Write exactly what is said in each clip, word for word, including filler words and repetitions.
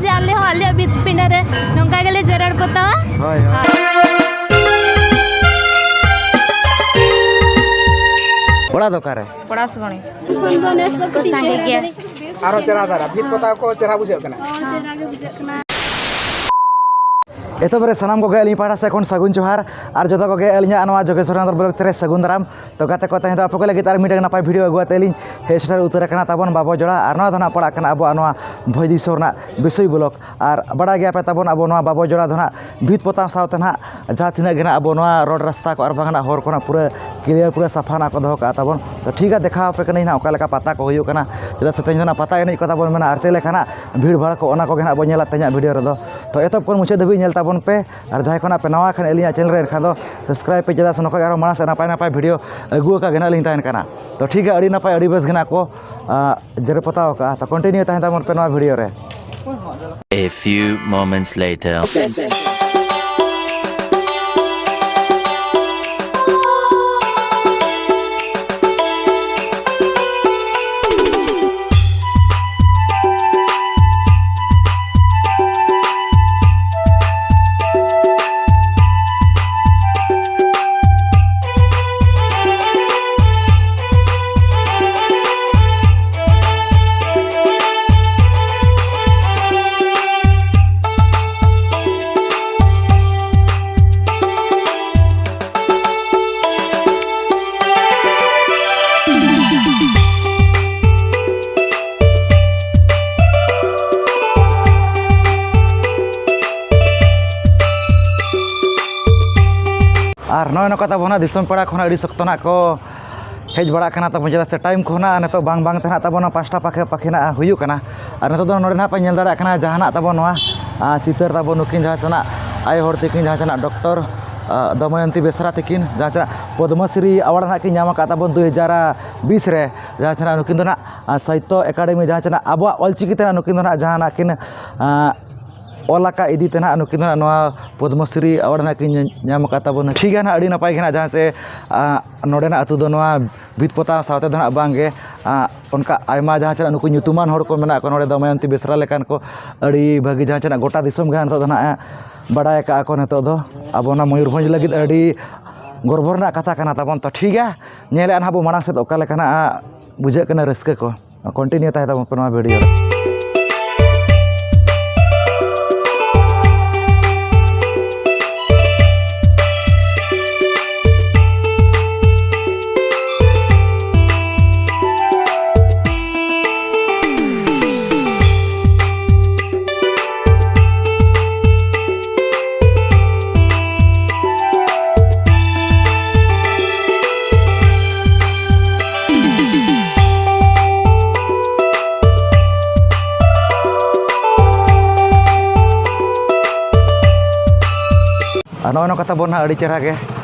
ᱡᱮ ᱟᱞᱮ ᱦᱚᱸ ᱟᱞᱮᱭᱟᱜ ᱵᱷᱤᱛ ᱯᱤᱸᱰᱟᱹ ᱨᱮ ᱱᱚᱝᱠᱟ ᱜᱮᱞᱮ ᱡᱮᱨᱮᱲ ᱯᱚᱛᱟᱣᱟ᱾ ᱦᱳᱭ, ᱦᱳᱭ᱾ ᱚᱲᱟᱜ ᱫᱚ ᱚᱠᱟᱨᱮ? ᱯᱚᱲᱟᱥ ᱵᱚᱬᱮ᱾ ᱠᱚ ᱥᱟᱸᱜᱮ ᱜᱮᱭᱟ᱾ ᱟᱨᱦᱚᱸ ᱪᱮᱦᱨᱟ ᱫᱷᱟᱨᱟ, ᱵᱷᱤᱛ ᱯᱚᱛᱟᱣ ᱠᱚ ᱪᱮᱦᱨᱟ ᱵᱩᱡᱷᱟᱹᱜ ᱠᱟᱱᱟ᱾ ᱦᱚᱸ, ᱪᱮᱦᱨᱟ ᱜᱮ ᱵᱩᱡᱷᱟᱹᱜ ᱠᱟᱱᱟ᱾ ᱮᱛᱚᱦᱚᱵ ᱨᱮ ᱥᱟᱱᱟᱢ ᱠᱚᱜᱮ ᱟᱹᱞᱤᱧ ᱯᱟᱦᱴᱟ ᱥᱮᱫ ᱠᱷᱚᱱ ᱥᱟᱹᱜᱩᱱ ᱡᱚᱦᱟᱨ, ᱟᱨ ᱡᱚᱛᱚ ᱠᱚᱜᱮ ᱟᱹᱞᱤᱧᱟᱜ ᱱᱚᱣᱟ ᱡᱳᱜᱮᱥᱣᱚᱨ ᱱᱟᱛᱷ ᱵᱞᱚᱜ ᱨᱮ ᱥᱟᱹᱜᱩᱱ ᱫᱟᱨᱟᱢ᱾ ᱛᱚ ᱜᱟᱛᱮ ᱠᱚ, ᱛᱮᱦᱮᱧ ᱫᱚ ᱟᱯᱮ ᱠᱚ ᱞᱟᱹᱜᱤᱫ ᱟᱨ ᱢᱤᱫᱴᱟᱝ ᱱᱟᱯᱟᱭ ᱵᱷᱤᱰᱤᱭᱳ ᱟᱹᱜᱩ ᱠᱟᱛᱮ ᱞᱤᱧ ᱦᱮᱡ ᱥᱮᱴᱮᱨ ᱩᱛᱟᱹᱨ ᱟᱠᱟᱱᱟ ᱛᱟᱵᱚᱱ ᱵᱟᱵᱚ ᱡᱚᱲᱟ, ᱟᱨ ᱱᱚᱣᱟ ᱫᱚ ᱱᱟᱜ ᱯᱟᱲᱟᱜ ᱠᱟᱱᱟ ᱟᱵᱚᱣᱟᱜ ᱱᱚᱣᱟ ᱵᱷᱚᱡᱽ ᱫᱤᱥᱚᱢ ᱨᱮᱱᱟᱜ ᱵᱤᱥᱚᱭ ᱵᱞᱚᱜ᱾ ᱟᱨ ᱵᱟᱲᱟᱭ ᱜᱮᱭᱟ ᱯᱮ ᱛᱟᱵᱚᱱ, ᱟᱵᱚ ᱱᱚᱣᱟ ᱵᱟᱵᱚ ᱡᱚᱲᱟ ᱫᱚ ᱱᱟᱜ ᱵᱷᱤᱛ ᱯᱚᱛᱟᱣ ᱥᱟᱶᱛᱮ ᱱᱟᱜ ᱡᱟᱦᱟᱸ ᱛᱤᱱᱟᱹᱜ ᱜᱮ ᱱᱟᱜ ᱟᱵᱚ ᱱᱚᱣᱟ ᱨᱳᱰ ᱨᱟᱥᱛᱟ ᱠᱚ ᱟᱨ ᱵᱟᱝ ᱱᱟᱜ ᱦᱚᱨ ᱠᱚ ᱱᱟᱜ ᱯᱩᱨᱟᱹ ᱠᱞᱤᱭᱟᱨ, ᱯᱩᱨᱟᱹ ᱥᱟᱯᱷᱟ ᱱᱟᱜ ᱠᱚ ᱫᱚᱦᱚ ᱠᱟᱜᱼᱟ ᱛᱟᱵᱚᱱ᱾ ᱛᱚ ᱴᱷᱤᱠ ᱜᱮᱭᱟ, ᱫᱮᱠᱷᱟᱣ ᱟᱯᱮ ᱠᱟᱹᱱᱟᱹᱧ ᱱᱟᱜ ᱚᱠᱟ ᱞᱮᱠᱟ ᱯᱟᱛᱟ ᱠᱚ ᱦᱩᱭᱩᱜ ᱠᱟᱱᱟ, ᱪᱮᱫᱟᱜ ᱥᱮ ᱛᱮᱦᱮᱧ ᱫᱚ ᱱᱟᱜ ᱯᱟᱛᱟ ᱮᱱᱮᱡ ᱠᱚ ᱛᱟᱵᱚᱱ ᱢᱮᱱᱟᱜᱼᱟ, ᱟᱨ ᱪᱮᱫ ᱞᱮᱠᱟ ᱱᱟᱜ ᱵᱷᱤᱲ ᱵᱷᱟᱲ ᱠᱚ, ᱚᱱᱟ ᱠᱚᱜᱮ ᱱᱟᱜ ᱵᱚᱱ ᱧᱮᱞᱟ ᱛᱮᱦᱮᱧᱟᱜ ᱵᱷᱤᱰᱤᱭᱳ ᱨᱮᱫᱚ᱾ ᱛᱚ ᱮᱛᱚᱦᱚᱵ ᱠᱷᱚᱱ ᱢᱩᱪᱟᱹᱫ ᱫᱷᱟᱹᱵᱤᱡ ᱧᱮᱞ ᱛᱟᱵᱚᱱ ᱯᱮ, ᱟᱨ ᱡᱟᱦᱟᱸᱭ ᱠᱚ ᱱᱟᱜ ᱯᱮ ᱱᱟᱣᱟ ᱠᱷᱟᱱ ᱟᱹᱞᱤᱧᱟᱜ ᱪᱮᱱᱮᱞ ᱨᱮ, ᱮᱱᱠᱷᱟᱱ ᱫᱚ ᱥᱟᱵᱥᱠᱨᱟᱭᱤᱵ ᱯᱮ, ᱪᱮᱫᱟᱜ ᱥᱮ ᱱᱚᱝᱠᱟ ᱜᱮ ᱟᱨᱦᱚᱸ ᱢᱟᱲᱟᱝ ᱥᱮᱫ ᱱᱟᱯᱟᱭ ᱱᱟᱯᱟᱭ ᱵᱷᱤᱰᱤᱭᱳ ᱟᱹᱜᱩ ᱟᱠᱟᱫ ᱜᱮ ᱱᱟᱜ ᱞᱤᱧ ᱛᱟᱦᱮᱱ ᱠᱟᱱᱟ᱾ ᱛᱚ ᱴᱷᱤᱠ ᱜᱮᱭᱟ, ᱟᱹᱰᱤ ᱱᱟᱯᱟᱭ, ᱟᱹᱰᱤ ᱵᱮᱥ ᱜᱮ ᱱᱟᱜ ᱠᱚ, ᱟᱸ, ᱡᱮᱨᱮᱲ ᱯᱚᱛᱟᱣ ᱟᱠᱟᱫᱼᱟ᱾ ᱛᱚ ᱠᱚᱱᱴᱤᱱᱤᱭᱩ ᱛᱟᱦᱮᱱ ᱛᱟᱵᱚᱱ ᱯᱮ ᱱᱚᱣᱟ ᱵᱷᱤᱰᱤᱭᱳ ᱨᱮ᱾ A few moments later. ᱟᱨ ᱱᱚᱜᱼᱚᱭ ᱱᱚᱝᱠᱟ ᱛᱟᱵᱚᱱᱟ ᱫᱤᱥᱚᱢ ᱯᱟᱲᱟ ᱠᱷᱚᱱᱟᱜ ᱟᱹᱰᱤ ᱥᱚᱠᱛᱚ ᱱᱟᱜ ᱠᱚ ᱦᱮᱡ ᱵᱟᱲᱟᱜ ᱠᱟᱱᱟ ᱛᱟᱵᱚᱱ, ᱪᱮᱫᱟᱜ ᱥᱮ ᱴᱟᱭᱤᱢ ᱠᱚ ᱱᱟᱜ ᱱᱤᱛᱚᱜ ᱵᱟᱝ ᱵᱟᱝ ᱛᱮ ᱱᱟᱜ ᱛᱟᱵᱚᱱ ᱯᱟᱸᱪᱴᱟ ᱯᱟᱠᱷᱮ ᱯᱟᱠᱷᱮ ᱱᱟᱜ ᱦᱩᱭᱩᱜ ᱠᱟᱱᱟ᱾ ᱟᱨ ᱱᱤᱛᱚᱜ ᱫᱚ ᱱᱚᱰᱮ ᱱᱟᱜ ᱯᱮ ᱧᱮᱞ ᱫᱟᱲᱮᱭᱟᱜ ᱠᱟᱱᱟ ᱡᱟᱦᱟᱱᱟᱜ ᱛᱟᱵᱚᱱ ᱱᱚᱣᱟ, ᱟᱸ, ᱪᱤᱛᱟᱹᱨ ᱛᱟᱵᱚᱱ ᱱᱩᱠᱤᱱ ᱡᱟᱦᱟᱸ ᱥᱮᱱᱟᱜ ᱟᱭᱳ ᱦᱚᱲ ᱛᱟᱹᱠᱤᱱ ᱡᱟᱦᱟᱸ ᱥᱮᱱᱟᱜ ᱰᱚᱠᱴᱚᱨ, ᱟᱸ, ᱫᱚᱢᱚᱭᱚᱱᱛᱤ ᱵᱮᱥᱨᱟ ᱛᱟᱹᱠᱤᱱ ᱡᱟᱦᱟᱸ ᱥᱮᱱᱟᱜ ᱯᱚᱫᱽᱢᱚᱥᱨᱤ ᱟᱣᱟᱨᱰ ᱱᱟᱜ ᱠᱤᱱ ᱧᱟᱢ ᱟᱠᱟᱫ ᱛᱟᱵᱚᱱ ᱫᱩ ᱦᱟᱡᱟᱨ ᱵᱤᱥ ᱨᱮ, ᱡᱟᱦᱟᱸ ᱥᱮᱱᱟᱜ ᱱᱩᱠᱤᱱ ᱫᱚ ᱱᱟᱜ, ᱟᱸ, ᱥᱟᱦᱤᱛᱛᱚ ᱮᱠᱟᱰᱮᱢᱤ ᱡᱟᱦᱟᱸ ᱥᱮᱱᱟᱜ ᱟᱵᱚᱣᱟᱜ ᱚᱞᱪᱤᱠᱤ ᱛᱮ ᱱᱟᱜ ᱱᱩᱠᱤᱱ ᱫᱚ ᱱᱟᱜ ᱡᱟᱦᱟᱱᱟᱜ ᱠᱤᱱ, ᱟᱸ, ᱚᱞ ᱟᱠᱟᱫ ᱤᱫᱤ ᱛᱮ ᱱᱟᱦᱟᱜ ᱱᱩᱠᱤᱱ ᱫᱚ ᱱᱟᱦᱟᱜ ᱱᱚᱣᱟ ᱯᱚᱫᱽᱢᱚᱥᱨᱤ ᱮᱣᱟᱨᱰ ᱱᱟᱦᱟᱜ ᱠᱤᱱ ᱧᱟᱢ ᱟᱠᱟᱫ ᱛᱟᱵᱚᱱᱟ᱾ ᱴᱷᱤᱠ ᱜᱮᱭᱟ ᱱᱟᱦᱟᱜ, ᱟᱹᱰᱤ ᱱᱟᱯᱟᱭ ᱜᱮ ᱱᱟᱦᱟᱜ, ᱡᱟᱦᱟᱸ ᱥᱮ, ᱟ, ᱱᱚᱰᱮᱱᱟᱜ ᱟᱹᱛᱩ ᱫᱚ ᱱᱚᱣᱟ ᱵᱷᱤᱛ ᱯᱚᱛᱟᱣ ᱥᱟᱶᱛᱮ ᱫᱚ ᱱᱟᱦᱟᱜ ᱵᱟᱝ ᱜᱮ, ᱟ, ᱚᱱᱠᱟ ᱟᱭᱢᱟ ᱡᱟᱦᱟᱸ ᱪᱮ ᱱᱟᱦᱟᱜ ᱱᱩᱠᱩ ᱧᱩᱛᱩᱢᱟᱱ ᱦᱚᱲ ᱠᱚ ᱢᱮᱱᱟᱜ ᱠᱚᱣᱟ ᱱᱚᱰᱮ, ᱫᱚᱢᱚᱭᱚᱱᱛᱤ ᱵᱮᱥᱨᱟ ᱞᱮᱠᱟᱱ ᱠᱚ, ᱟᱹᱰᱤ ᱵᱷᱟᱹᱜᱤ ᱡᱟᱦᱟᱸ ᱪᱮ ᱱᱟᱦᱟᱜ ᱜᱚᱴᱟ ᱫᱤᱥᱚᱢ ᱜᱮ ᱱᱤᱛᱚᱜ ᱫᱚ ᱱᱟᱦᱟᱜ ᱵᱟᱰᱟᱭ ᱟᱠᱟᱫᱼᱟ ᱠᱚ᱾ ᱱᱤᱛᱚᱜ ᱫᱚ ᱟᱵᱚ ᱚᱱᱟ ᱢᱚᱭᱩᱨᱵᱷᱚᱸᱡᱽ ᱞᱟᱹᱜᱤᱫ ᱟᱹᱰᱤ ᱜᱚᱨᱵᱚ ᱨᱮᱱᱟᱜ ᱠᱟᱛᱷᱟ ᱠᱟᱱᱟ ᱛᱟᱵᱚᱱ᱾ ᱛᱚ ᱴᱷᱤᱠ ᱜᱮᱭᱟ, ᱧᱮᱞᱮᱫᱼᱟ ᱱᱟᱦᱟᱜ ᱵᱚ ᱢᱟᱲᱟᱝ ᱥᱮᱫ ᱚᱠᱟ ᱞᱮᱠᱟᱱᱟᱜ ᱵᱩᱡᱷᱟᱹᱜ ᱠᱟᱱᱟ ᱨᱟᱹᱥᱠᱟᱹ ᱠᱚ᱾ ᱠᱚᱱᱴᱤᱱᱤᱭᱩ ᱛᱟᱦᱮᱸ ᱛᱟᱵᱚᱱ ᱯᱮ ᱱᱚᱣᱟ ᱵᱷᱤᱰᱤᱭᱳ ᱨᱮ᱾ ᱟᱨ ᱱᱚᱜᱼᱚᱭ ᱱᱚᱝᱠᱟ ᱛᱟᱵᱚᱱ ᱱᱟᱦᱟᱜ ᱟᱹᱰᱤ ᱪᱮᱦᱨᱟ ᱜᱮ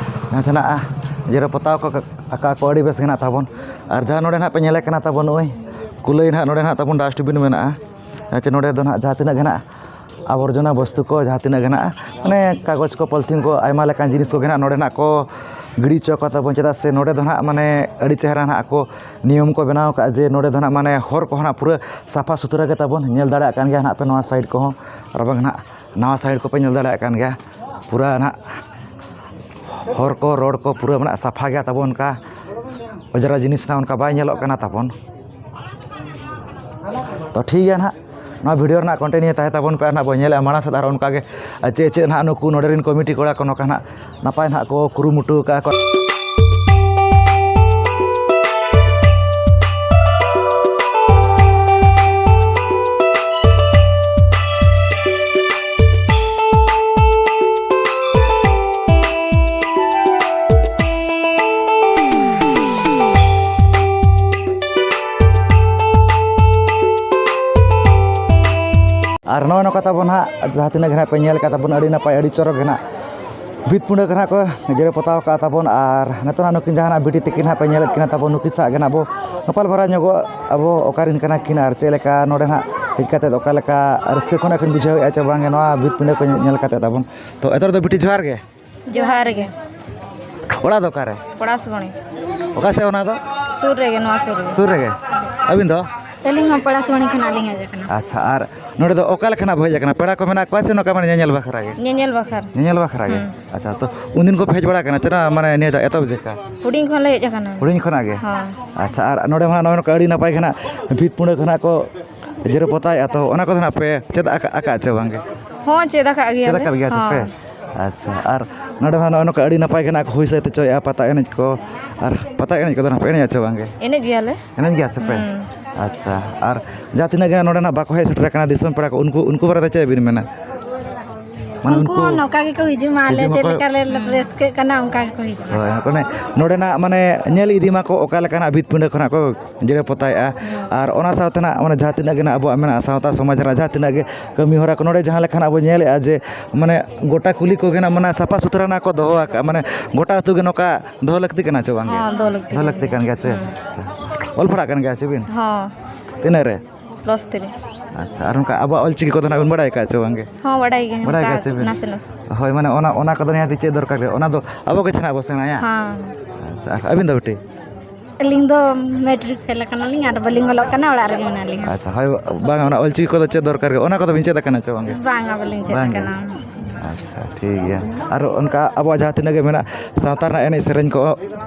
ᱡᱟᱦᱟᱸ ᱥᱮᱱᱟᱜ ᱡᱮᱨᱮᱲ ᱯᱚᱛᱟᱣ ᱠᱚ ᱟᱠᱟ ᱠᱚ ᱟᱹᱰᱤ ᱵᱮᱥ ᱜᱮ ᱱᱟᱦᱟᱜ ᱛᱟᱵᱚᱱ᱾ ᱟᱨ ᱡᱟᱦᱟᱸ ᱱᱚᱰᱮ ᱱᱟᱦᱟᱜ ᱯᱮ ᱧᱮᱞᱮ ᱠᱟᱱᱟ ᱛᱟᱵᱚᱱ ᱱᱚᱜᱼᱚᱭ ᱠᱩᱞᱟᱹᱭ ᱱᱟᱦᱟᱜ, ᱱᱚᱰᱮ ᱱᱟᱦᱟᱜ ᱛᱟᱵᱚᱱ ᱰᱟᱥᱴᱵᱤᱱ ᱢᱮᱱᱟᱜᱼᱟ᱾ ᱟᱪᱪᱷᱟ, ᱱᱚᱰᱮ ᱫᱚ ᱱᱟᱦᱟᱜ ᱡᱟᱦᱟᱸ ᱛᱤᱱᱟᱹᱜ ᱜᱮ ᱱᱟᱦᱟᱜ ᱟᱵᱚᱨᱡᱚᱱᱟ ᱵᱚᱥᱛᱩ ᱠᱚ, ᱡᱟᱦᱟᱸ ᱛᱤᱱᱟᱹᱜ ᱜᱮ ᱱᱟᱦᱟᱜ ᱢᱟᱱᱮ ᱠᱟᱜᱚᱡᱽ ᱠᱚ, ᱯᱚᱞᱤᱛᱷᱤᱱ ᱠᱚ, ᱟᱭᱢᱟ ᱞᱮᱠᱟᱱ ᱡᱤᱱᱤᱥ ᱠᱚᱜᱮ ᱱᱟᱦᱟᱜ ᱱᱚᱰᱮ ᱱᱟᱦᱟᱜ ᱠᱚ ᱜᱤᱰᱤ ᱦᱚᱪᱚ ᱠᱚᱣᱟ ᱛᱟᱵᱚᱱ᱾ ᱪᱮᱫᱟᱜ ᱥᱮ ᱱᱚᱰᱮ ᱫᱚ ᱱᱟᱦᱟᱜ ᱢᱟᱱᱮ ᱟᱹᱰᱤ ᱪᱮᱦᱨᱟ ᱱᱟᱦᱟᱜ ᱠᱚ ᱱᱤᱭᱚᱢ ᱠᱚ ᱵᱮᱱᱟᱣ ᱟᱠᱟᱫᱼᱟ ᱡᱮ ᱱᱚᱰᱮ ᱫᱚ ᱱᱟᱦᱟᱜ ᱢᱟᱱᱮ ᱦᱚᱨ ᱠᱚᱦᱚᱸ ᱱᱟᱦᱟᱜ ᱯᱩᱨᱟᱹ ᱥᱟᱯᱷᱟ ᱥᱩᱛᱨᱟᱹ ᱜᱮ ᱛᱟᱵᱚᱱ᱾ ᱧᱮᱞ ᱫᱟᱲᱮᱭᱟᱜ ᱠᱟᱱ ᱜᱮᱭᱟ ᱱᱟᱦᱟᱜ ᱯᱮ ᱱᱚᱣᱟ ᱥᱟᱭᱤᱰ ᱠᱚᱦᱚᱸ, ᱟᱨ ᱵᱟᱝ ᱱᱟᱦᱟᱜ ᱱᱟᱣᱟ ᱥᱟᱭᱤᱰ ᱠᱚᱯᱮ ᱧᱮᱞ ᱫᱟᱲᱮᱭᱟᱜ ᱠᱟᱱ ᱜᱮᱭᱟ, ᱯᱩᱨᱟᱹ ᱱᱟᱦᱟᱜ ᱦᱚᱨ ᱠᱚ, ᱨᱳᱰ ᱠᱚ ᱯᱩᱨᱟᱹ ᱢᱟᱱᱮ ᱥᱟᱯᱷᱟ ᱜᱮᱭᱟ ᱛᱟᱵᱚᱱ, ᱚᱱᱠᱟ ᱚᱸᱡᱽᱨᱟ ᱡᱤᱱᱤᱥ ᱱᱟᱦᱟᱜ ᱚᱱᱠᱟ ᱵᱟᱭ ᱧᱮᱞᱚᱜ ᱠᱟᱱᱟ ᱛᱟᱵᱚᱱ᱾ ᱛᱚ ᱴᱷᱤᱠ ᱜᱮᱭᱟ ᱱᱟᱦᱟᱜ, ᱱᱚᱣᱟ ᱵᱷᱤᱰᱤᱭᱳ ᱨᱮᱱᱟᱜ ᱠᱚᱱᱴᱤᱱᱤᱭᱩ ᱛᱟᱦᱮᱸ ᱛᱟᱵᱚᱱ ᱯᱮ, ᱟᱨ ᱱᱟᱦᱟᱜ ᱵᱚᱱ ᱧᱮᱞᱮᱫᱼᱟ ᱢᱟᱲᱟᱝ ᱥᱮᱫ ᱟᱨ ᱚᱱᱠᱟ ᱜᱮ ᱪᱮᱫ ᱪᱮᱫ ᱱᱟᱦᱟᱜ ᱱᱩᱠᱩ ᱱᱚᱰᱮ ᱨᱮᱱ ᱠᱚᱢᱤᱴᱤ ᱠᱚᱲᱟ ᱠᱚ ᱱᱚᱝᱠᱟ ᱱᱟᱦᱟᱜ ᱱᱟᱯᱟᱭ ᱱᱟᱦᱟᱜ ᱠᱚ ᱠᱩᱨᱩᱢᱩᱴᱩ ᱟᱠᱟᱫᱼᱟ ᱠᱚ᱾ ᱟᱨ ᱱᱚᱜᱼᱚᱭ ᱱᱚᱝᱠᱟ ᱛᱟᱵᱚᱱ ᱦᱟᱸᱜ, ᱡᱟᱦᱟᱸ ᱛᱤᱱᱟᱹᱜ ᱜᱮ ᱦᱟᱸᱜ ᱯᱮ ᱧᱮᱞ ᱠᱟᱫ ᱛᱟᱵᱚᱱ, ᱟᱹᱰᱤ ᱱᱟᱯᱟᱭ, ᱟᱹᱰᱤ ᱪᱚᱨᱚᱠ ᱜᱮ ᱦᱟᱸᱜ ᱵᱷᱤᱛ ᱯᱩᱸᱰᱟᱹ ᱠᱚ ᱦᱟᱸᱜ ᱠᱚ ᱡᱮᱨᱮᱲ ᱯᱚᱛᱟᱣ ᱠᱟᱜᱼᱟ ᱛᱟᱵᱚᱱ᱾ ᱟᱨ ᱱᱤᱛᱚᱜ ᱦᱟᱸᱜ ᱱᱩᱠᱤᱱ ᱡᱟᱦᱟᱸ ᱱᱟᱜ ᱵᱤᱴᱤ ᱛᱟᱹᱠᱤᱱ ᱦᱟᱸᱜ ᱯᱮ ᱧᱮᱞᱮᱫ ᱠᱤᱱᱟ ᱛᱟᱵᱚᱱ, ᱱᱩᱠᱤᱱ ᱥᱟᱶ ᱜᱮ ᱦᱟᱸᱜ ᱵᱚ ᱜᱟᱯᱟᱞ ᱢᱟᱨᱟᱣ ᱧᱚᱜᱚᱜ ᱟᱵᱚ, ᱚᱠᱟ ᱨᱮᱱ ᱠᱟᱱᱟ ᱠᱤᱱ ᱟᱨ ᱪᱮᱫ ᱞᱮᱠᱟ ᱱᱚᱰᱮ ᱦᱟᱸᱜ ᱦᱮᱡ ᱠᱟᱛᱮᱫ ᱚᱠᱟ ᱞᱮᱠᱟ ᱨᱟᱹᱥᱠᱟᱹ ᱠᱷᱚᱱᱟᱜ ᱠᱤᱱ ᱵᱩᱡᱷᱟᱹᱣᱮᱫᱼᱟ ᱪᱮ ᱵᱟᱝ ᱱᱚᱣᱟ ᱵᱷᱤᱛ ᱯᱤᱸᱰᱟᱹ ᱠᱚ ᱧᱮᱞ ᱠᱟᱛᱮᱫ ᱛᱟᱵᱚᱱ᱾ ᱛᱚ ᱮᱛᱚᱦᱚᱵ ᱫᱚ ᱵᱤᱴᱤ ᱡᱚᱦᱟᱨ ᱜᱮ᱾ ᱡᱚᱦᱟᱨ ᱜᱮ᱾ ᱚᱲᱟᱜ ᱫᱚ ᱚᱠᱟᱨᱮ? ᱯᱚᱲᱟᱥᱵᱟᱹᱲᱤ᱾ ᱚᱠᱟ ᱥᱮᱫ ᱚᱱᱟ ᱫᱚ? ᱥᱩᱨ ᱨᱮᱜᱮ, ᱱᱚᱣᱟ ᱥᱩᱨ ᱨᱮᱜᱮ᱾ ᱥᱩᱨ ᱨᱮᱜᱮ? ᱟᱹᱵᱤᱱ ᱫᱚ? ᱟᱹᱞᱤᱧ ᱦᱚᱸ ᱯᱚᱲᱟᱥᱵᱟᱹᱲᱤ ᱠᱷᱚᱱᱟᱜ ᱞᱤᱧ ᱦᱮᱡ ᱟᱠᱟᱱᱟ᱾ ᱟᱪᱪᱷᱟ, ᱟᱨ ᱱᱚᱰᱮ ᱫᱚ ᱚᱠᱟ ᱞᱮᱠᱟᱱᱟᱜ ᱵᱚ ᱦᱮᱡ ᱟᱠᱟᱱᱟ? ᱯᱮᱲᱟ ᱠᱚ ᱢᱮᱱᱟᱜ ᱠᱚᱣᱟ ᱥᱮ ᱱᱚᱝᱠᱟ ᱢᱟᱱᱮ ᱧᱮᱧᱮᱞ ᱵᱟᱠᱷᱨᱟ ᱜᱮ? ᱧᱮᱧᱮᱞ ᱵᱟᱠᱷᱨᱟ᱾ ᱧᱮᱧᱮᱞ ᱵᱟᱠᱷᱨᱟ ᱜᱮ? ᱦᱩᱸ᱾ ᱟᱪᱪᱷᱟ, ᱛᱚ ᱩᱱᱫᱤᱱ ᱠᱚ ᱦᱮᱡ ᱵᱟᱲᱟ ᱟᱠᱟᱱᱟ ᱪᱮ ᱱᱚᱣᱟ ᱢᱟᱱᱮ ᱱᱤᱭᱟᱹ ᱫᱷᱟᱣ ᱮᱛᱚᱦᱚᱵ ᱡᱮᱠᱟ? ᱦᱩᱰᱤᱧ ᱠᱷᱚᱱ ᱞᱮ ᱦᱮᱡ ᱟᱠᱟᱱᱟ᱾ ᱦᱩᱰᱤᱧ ᱠᱷᱚᱱᱟᱜ ᱜᱮ? ᱦᱳᱭ᱾ ᱟᱪᱪᱷᱟ, ᱟᱨ ᱱᱚᱰᱮ ᱢᱟ ᱱᱚᱜᱼᱚᱭ ᱱᱚᱝᱠᱟ ᱟᱹᱰᱤ ᱱᱟᱯᱟᱭ ᱜᱮ ᱱᱟᱜ ᱵᱷᱤᱛ ᱯᱩᱸᱰᱟᱹ ᱠᱷᱚᱱᱟᱜ ᱠᱚ ᱡᱮᱨᱮᱲ ᱯᱚᱛᱟᱣᱮᱫᱼᱟ, ᱛᱚ ᱚᱱᱟ ᱠᱚᱫᱚ ᱱᱟᱜ ᱯᱮ ᱪᱮᱫ ᱟᱠᱟ-, ᱟᱠᱟᱫ ᱪᱮ ᱵᱟᱝᱜᱮ? ᱦᱚᱸ, ᱪᱮᱫ ᱟᱠᱟᱫ ᱜᱮᱭᱟᱞᱮ᱾ ᱪᱮᱫ ᱟᱠᱟᱫ ᱜᱮᱭᱟ ᱪᱮ ᱯᱮ? ᱦᱚᱸ᱾ ᱟᱪᱪᱷᱟ, ᱟᱨ ᱱᱚᱰᱮ ᱢᱟ ᱱᱚᱜᱼᱚᱭ ᱱᱚᱝᱠᱟ ᱟᱹᱰᱤ ᱱᱟᱯᱟᱭ ᱜᱮ ᱱᱟᱜ ᱠᱚ ᱦᱩᱭ ᱥᱟᱹᱛ ᱦᱚᱪᱚᱭᱮᱫᱼᱟ ᱯᱟᱛᱟ ᱮᱱᱮᱡ ᱠᱚ, ᱟᱨ ᱯᱟᱛᱟ ᱮᱱᱮᱡ ᱠᱚᱫᱚ ᱱᱟᱜ ᱯᱮ ᱮᱱᱮᱡᱼᱟ ᱪᱮ ᱵᱟᱝᱜᱮ? ᱮᱱᱮᱡ ᱜᱮᱭᱟᱞᱮ᱾ ᱮᱱᱮᱡ ᱜᱮᱭᱟ ᱪᱮ ᱯᱮ? ᱦᱩᱸ᱾ ᱟᱪᱪᱷᱟ, ᱟᱨ ᱡᱟᱦᱟᱸ ᱛᱤᱱᱟᱹᱜ ᱜᱮ ᱱᱚᱰᱮ ᱱᱟᱜ ᱵᱟᱠᱚ ᱦᱮᱡ ᱥᱮᱴᱮᱨ ᱟᱠᱟᱱᱟ ᱫᱤᱥᱚᱢ ᱯᱮᱲᱟ ᱠᱚ, ᱩᱱᱠᱩ, ᱩᱱᱠᱩ ᱵᱟᱨᱮᱛᱮ ᱪᱮᱫ ᱵᱤᱱ ᱢᱮᱱᱟ? ᱢᱟᱱᱮ ᱩᱱᱠᱩ ᱩᱱᱠᱩ ᱦᱚᱸ ᱱᱚᱝᱠᱟ ᱜᱮᱠᱚ ᱦᱤᱡᱩᱜ ᱢᱟ, ᱟᱞᱮ ᱦᱤᱡᱩᱜ ᱪᱮᱫ ᱢᱟᱠᱚ᱾ ᱞᱮᱠᱟ ᱞᱮ ᱦᱩᱸ᱾ ᱨᱟᱹᱥᱠᱟᱹᱜ ᱠᱟᱱᱟ, ᱚᱱᱠᱟ ᱜᱮᱠᱚ ᱦᱤᱡᱩᱜᱼᱟ᱾ ᱦᱳᱭ, ᱢᱟᱱᱮ ᱱᱚᱰᱮᱱᱟᱜ ᱢᱟᱱᱮ ᱧᱮᱞ ᱤᱫᱤ ᱢᱟᱠᱚ ᱚᱠᱟ ᱞᱮᱠᱟᱱᱟᱜ ᱵᱷᱤᱛ ᱯᱤᱸᱰᱟᱹ ᱠᱷᱚᱱᱟᱜ ᱠᱚ ᱡᱮᱨᱮᱲ ᱯᱚᱛᱟᱣᱮᱫᱼᱟ᱾ ᱦᱩᱸ᱾ ᱟᱨ ᱚᱱᱟ ᱥᱟᱶᱛᱮ ᱱᱟᱜ ᱢᱟᱱᱮ ᱡᱟᱦᱟᱸ ᱛᱤᱱᱟᱹᱜ ᱜᱮ ᱱᱟᱜ ᱟᱵᱚᱣᱟᱜ ᱢᱮᱱᱟᱜᱼᱟ, ᱥᱟᱶᱛᱟ ᱥᱚᱢᱟᱡᱽ ᱨᱮᱱᱟᱜ ᱡᱟᱦᱟᱸ ᱛᱤᱱᱟᱹᱜ ᱜᱮ ᱠᱟᱹᱢᱤ ᱦᱚᱨᱟ ᱠᱚ ᱱᱚᱰᱮ ᱡᱟᱦᱟᱸ ᱞᱮᱠᱟᱱᱟᱜ ᱵᱚ ᱧᱮᱞᱮᱫᱼᱟ ᱡᱮ ᱢᱟᱱᱮ ᱜᱚᱴᱟ ᱠᱩᱞᱦᱤ ᱠᱚᱜᱮ ᱱᱟᱜ ᱢᱟᱱᱮ ᱥᱟᱯᱷᱟ ᱥᱩᱛᱨᱟ ᱱᱟᱜ ᱠᱚ ᱫᱚᱦᱚ ᱟᱠᱟᱫᱼᱟ, ᱢᱟᱱᱮ ᱜᱚᱴᱟ ᱟᱹᱛᱩ ᱜᱮ ᱱᱚᱝᱠᱟ ᱫᱚᱦᱚ ᱞᱟᱹᱠᱛᱤ ᱠᱟᱱᱟ ᱪᱮ ᱵᱟᱝᱜᱮ? ᱦᱚᱸ, ᱫᱚᱦᱚ ᱞᱟᱹᱠᱛᱤ ᱫᱚᱦᱚ ᱠᱟᱱᱟ᱾ ᱞᱟᱹᱠᱛᱤ ᱠᱟᱱ ᱜᱮᱭᱟ ᱪᱮ? ᱦᱩᱸ᱾ ᱚᱞ ᱯᱟᱲᱦᱟᱜ ᱠᱟᱱ ᱜᱮᱭᱟ ᱪᱮ ᱵᱤᱱ? ᱦᱚᱸ᱾ ᱛᱤᱱᱟᱹᱜ ᱨᱮ? Plus three. ᱟᱪᱪᱷᱟ, ᱟᱨ ᱚᱱᱠᱟ ᱟᱵᱚᱣᱟᱜ ᱚᱞᱪᱤᱠᱤ ᱠᱚᱫᱚ ᱱᱟᱜ ᱵᱤᱱ ᱵᱟᱲᱟᱭ ᱟᱠᱟᱫ ᱪᱮ ᱵᱟᱝᱜᱮ? ᱦᱚᱸ, ᱵᱟᱲᱟᱭ ᱜᱮ, ᱵᱟᱲᱟᱭ ᱚᱱᱠᱟ ᱟᱠᱟᱫ ᱪᱮ ᱵᱤᱱ? ᱱᱟᱥᱮ ᱱᱟᱥᱮ᱾ ᱦᱳᱭ, ᱢᱟᱱᱮ ᱚᱱᱟ, ᱚᱱᱟ ᱠᱚᱫᱚ ᱱᱤᱦᱟᱹᱛ ᱪᱮᱫ ᱫᱚᱨᱠᱟᱨ ᱜᱮ, ᱚᱱᱟ ᱫᱚ ᱟᱵᱚ ᱜᱮ ᱪᱮ ᱱᱟᱜ ᱵᱚ ᱥᱮᱬᱟᱭᱟ᱾ ᱦᱮᱸ᱾ ᱟᱪᱪᱷᱟ, ᱟᱨ ᱟᱹᱵᱤᱱ ᱫᱚ ᱵᱤᱴᱤ? ᱟᱹᱞᱤᱧ ᱫᱚ ᱢᱮᱴᱨᱤᱠ ᱯᱷᱮᱞ ᱟᱠᱟᱱᱟᱞᱤᱧ ᱟᱨ ᱵᱟᱹᱞᱤᱧ ᱚᱞᱚᱜ ᱠᱟᱱᱟ, ᱚᱲᱟᱜ ᱨᱮᱜᱮ ᱢᱮᱱᱟᱜ ᱞᱤᱧᱟ᱾ ᱟᱪᱪᱷᱟ, ᱦᱳᱭ, ᱵᱟᱝᱟ, ᱚᱱᱟ ᱚᱞᱪᱤᱠᱤ ᱠᱚᱫᱚ ᱪᱮᱫ ᱫᱚᱨᱠᱟᱨ ᱜᱮ, ᱚᱱᱟ ᱠᱚᱫᱚ ᱵᱤᱱ ᱪᱮᱫ ᱟᱠᱟᱱᱟ ᱪᱮ ᱵᱟᱝᱜᱮ? ᱵᱟᱝᱟ, ᱵᱟᱹᱞᱤᱧ ᱪᱮᱫ ᱵᱟᱝᱜᱮ? ᱟᱠᱟᱱᱟ᱾ ᱟᱪᱪᱷᱟ, ᱴᱷᱤᱠ ᱜᱮᱭᱟ᱾ ᱟᱨ ᱚᱱᱠᱟ ᱟᱵᱚᱣᱟᱜ ᱡᱟᱦᱟᱸ ᱛᱤᱱᱟᱹᱜ ᱜᱮ ᱢᱮᱱᱟᱜ ᱥᱟᱶᱛᱟ ᱨᱮᱱᱟᱜ ᱮᱱᱮᱡ ᱥᱮᱨᱮᱧ ᱠᱚ,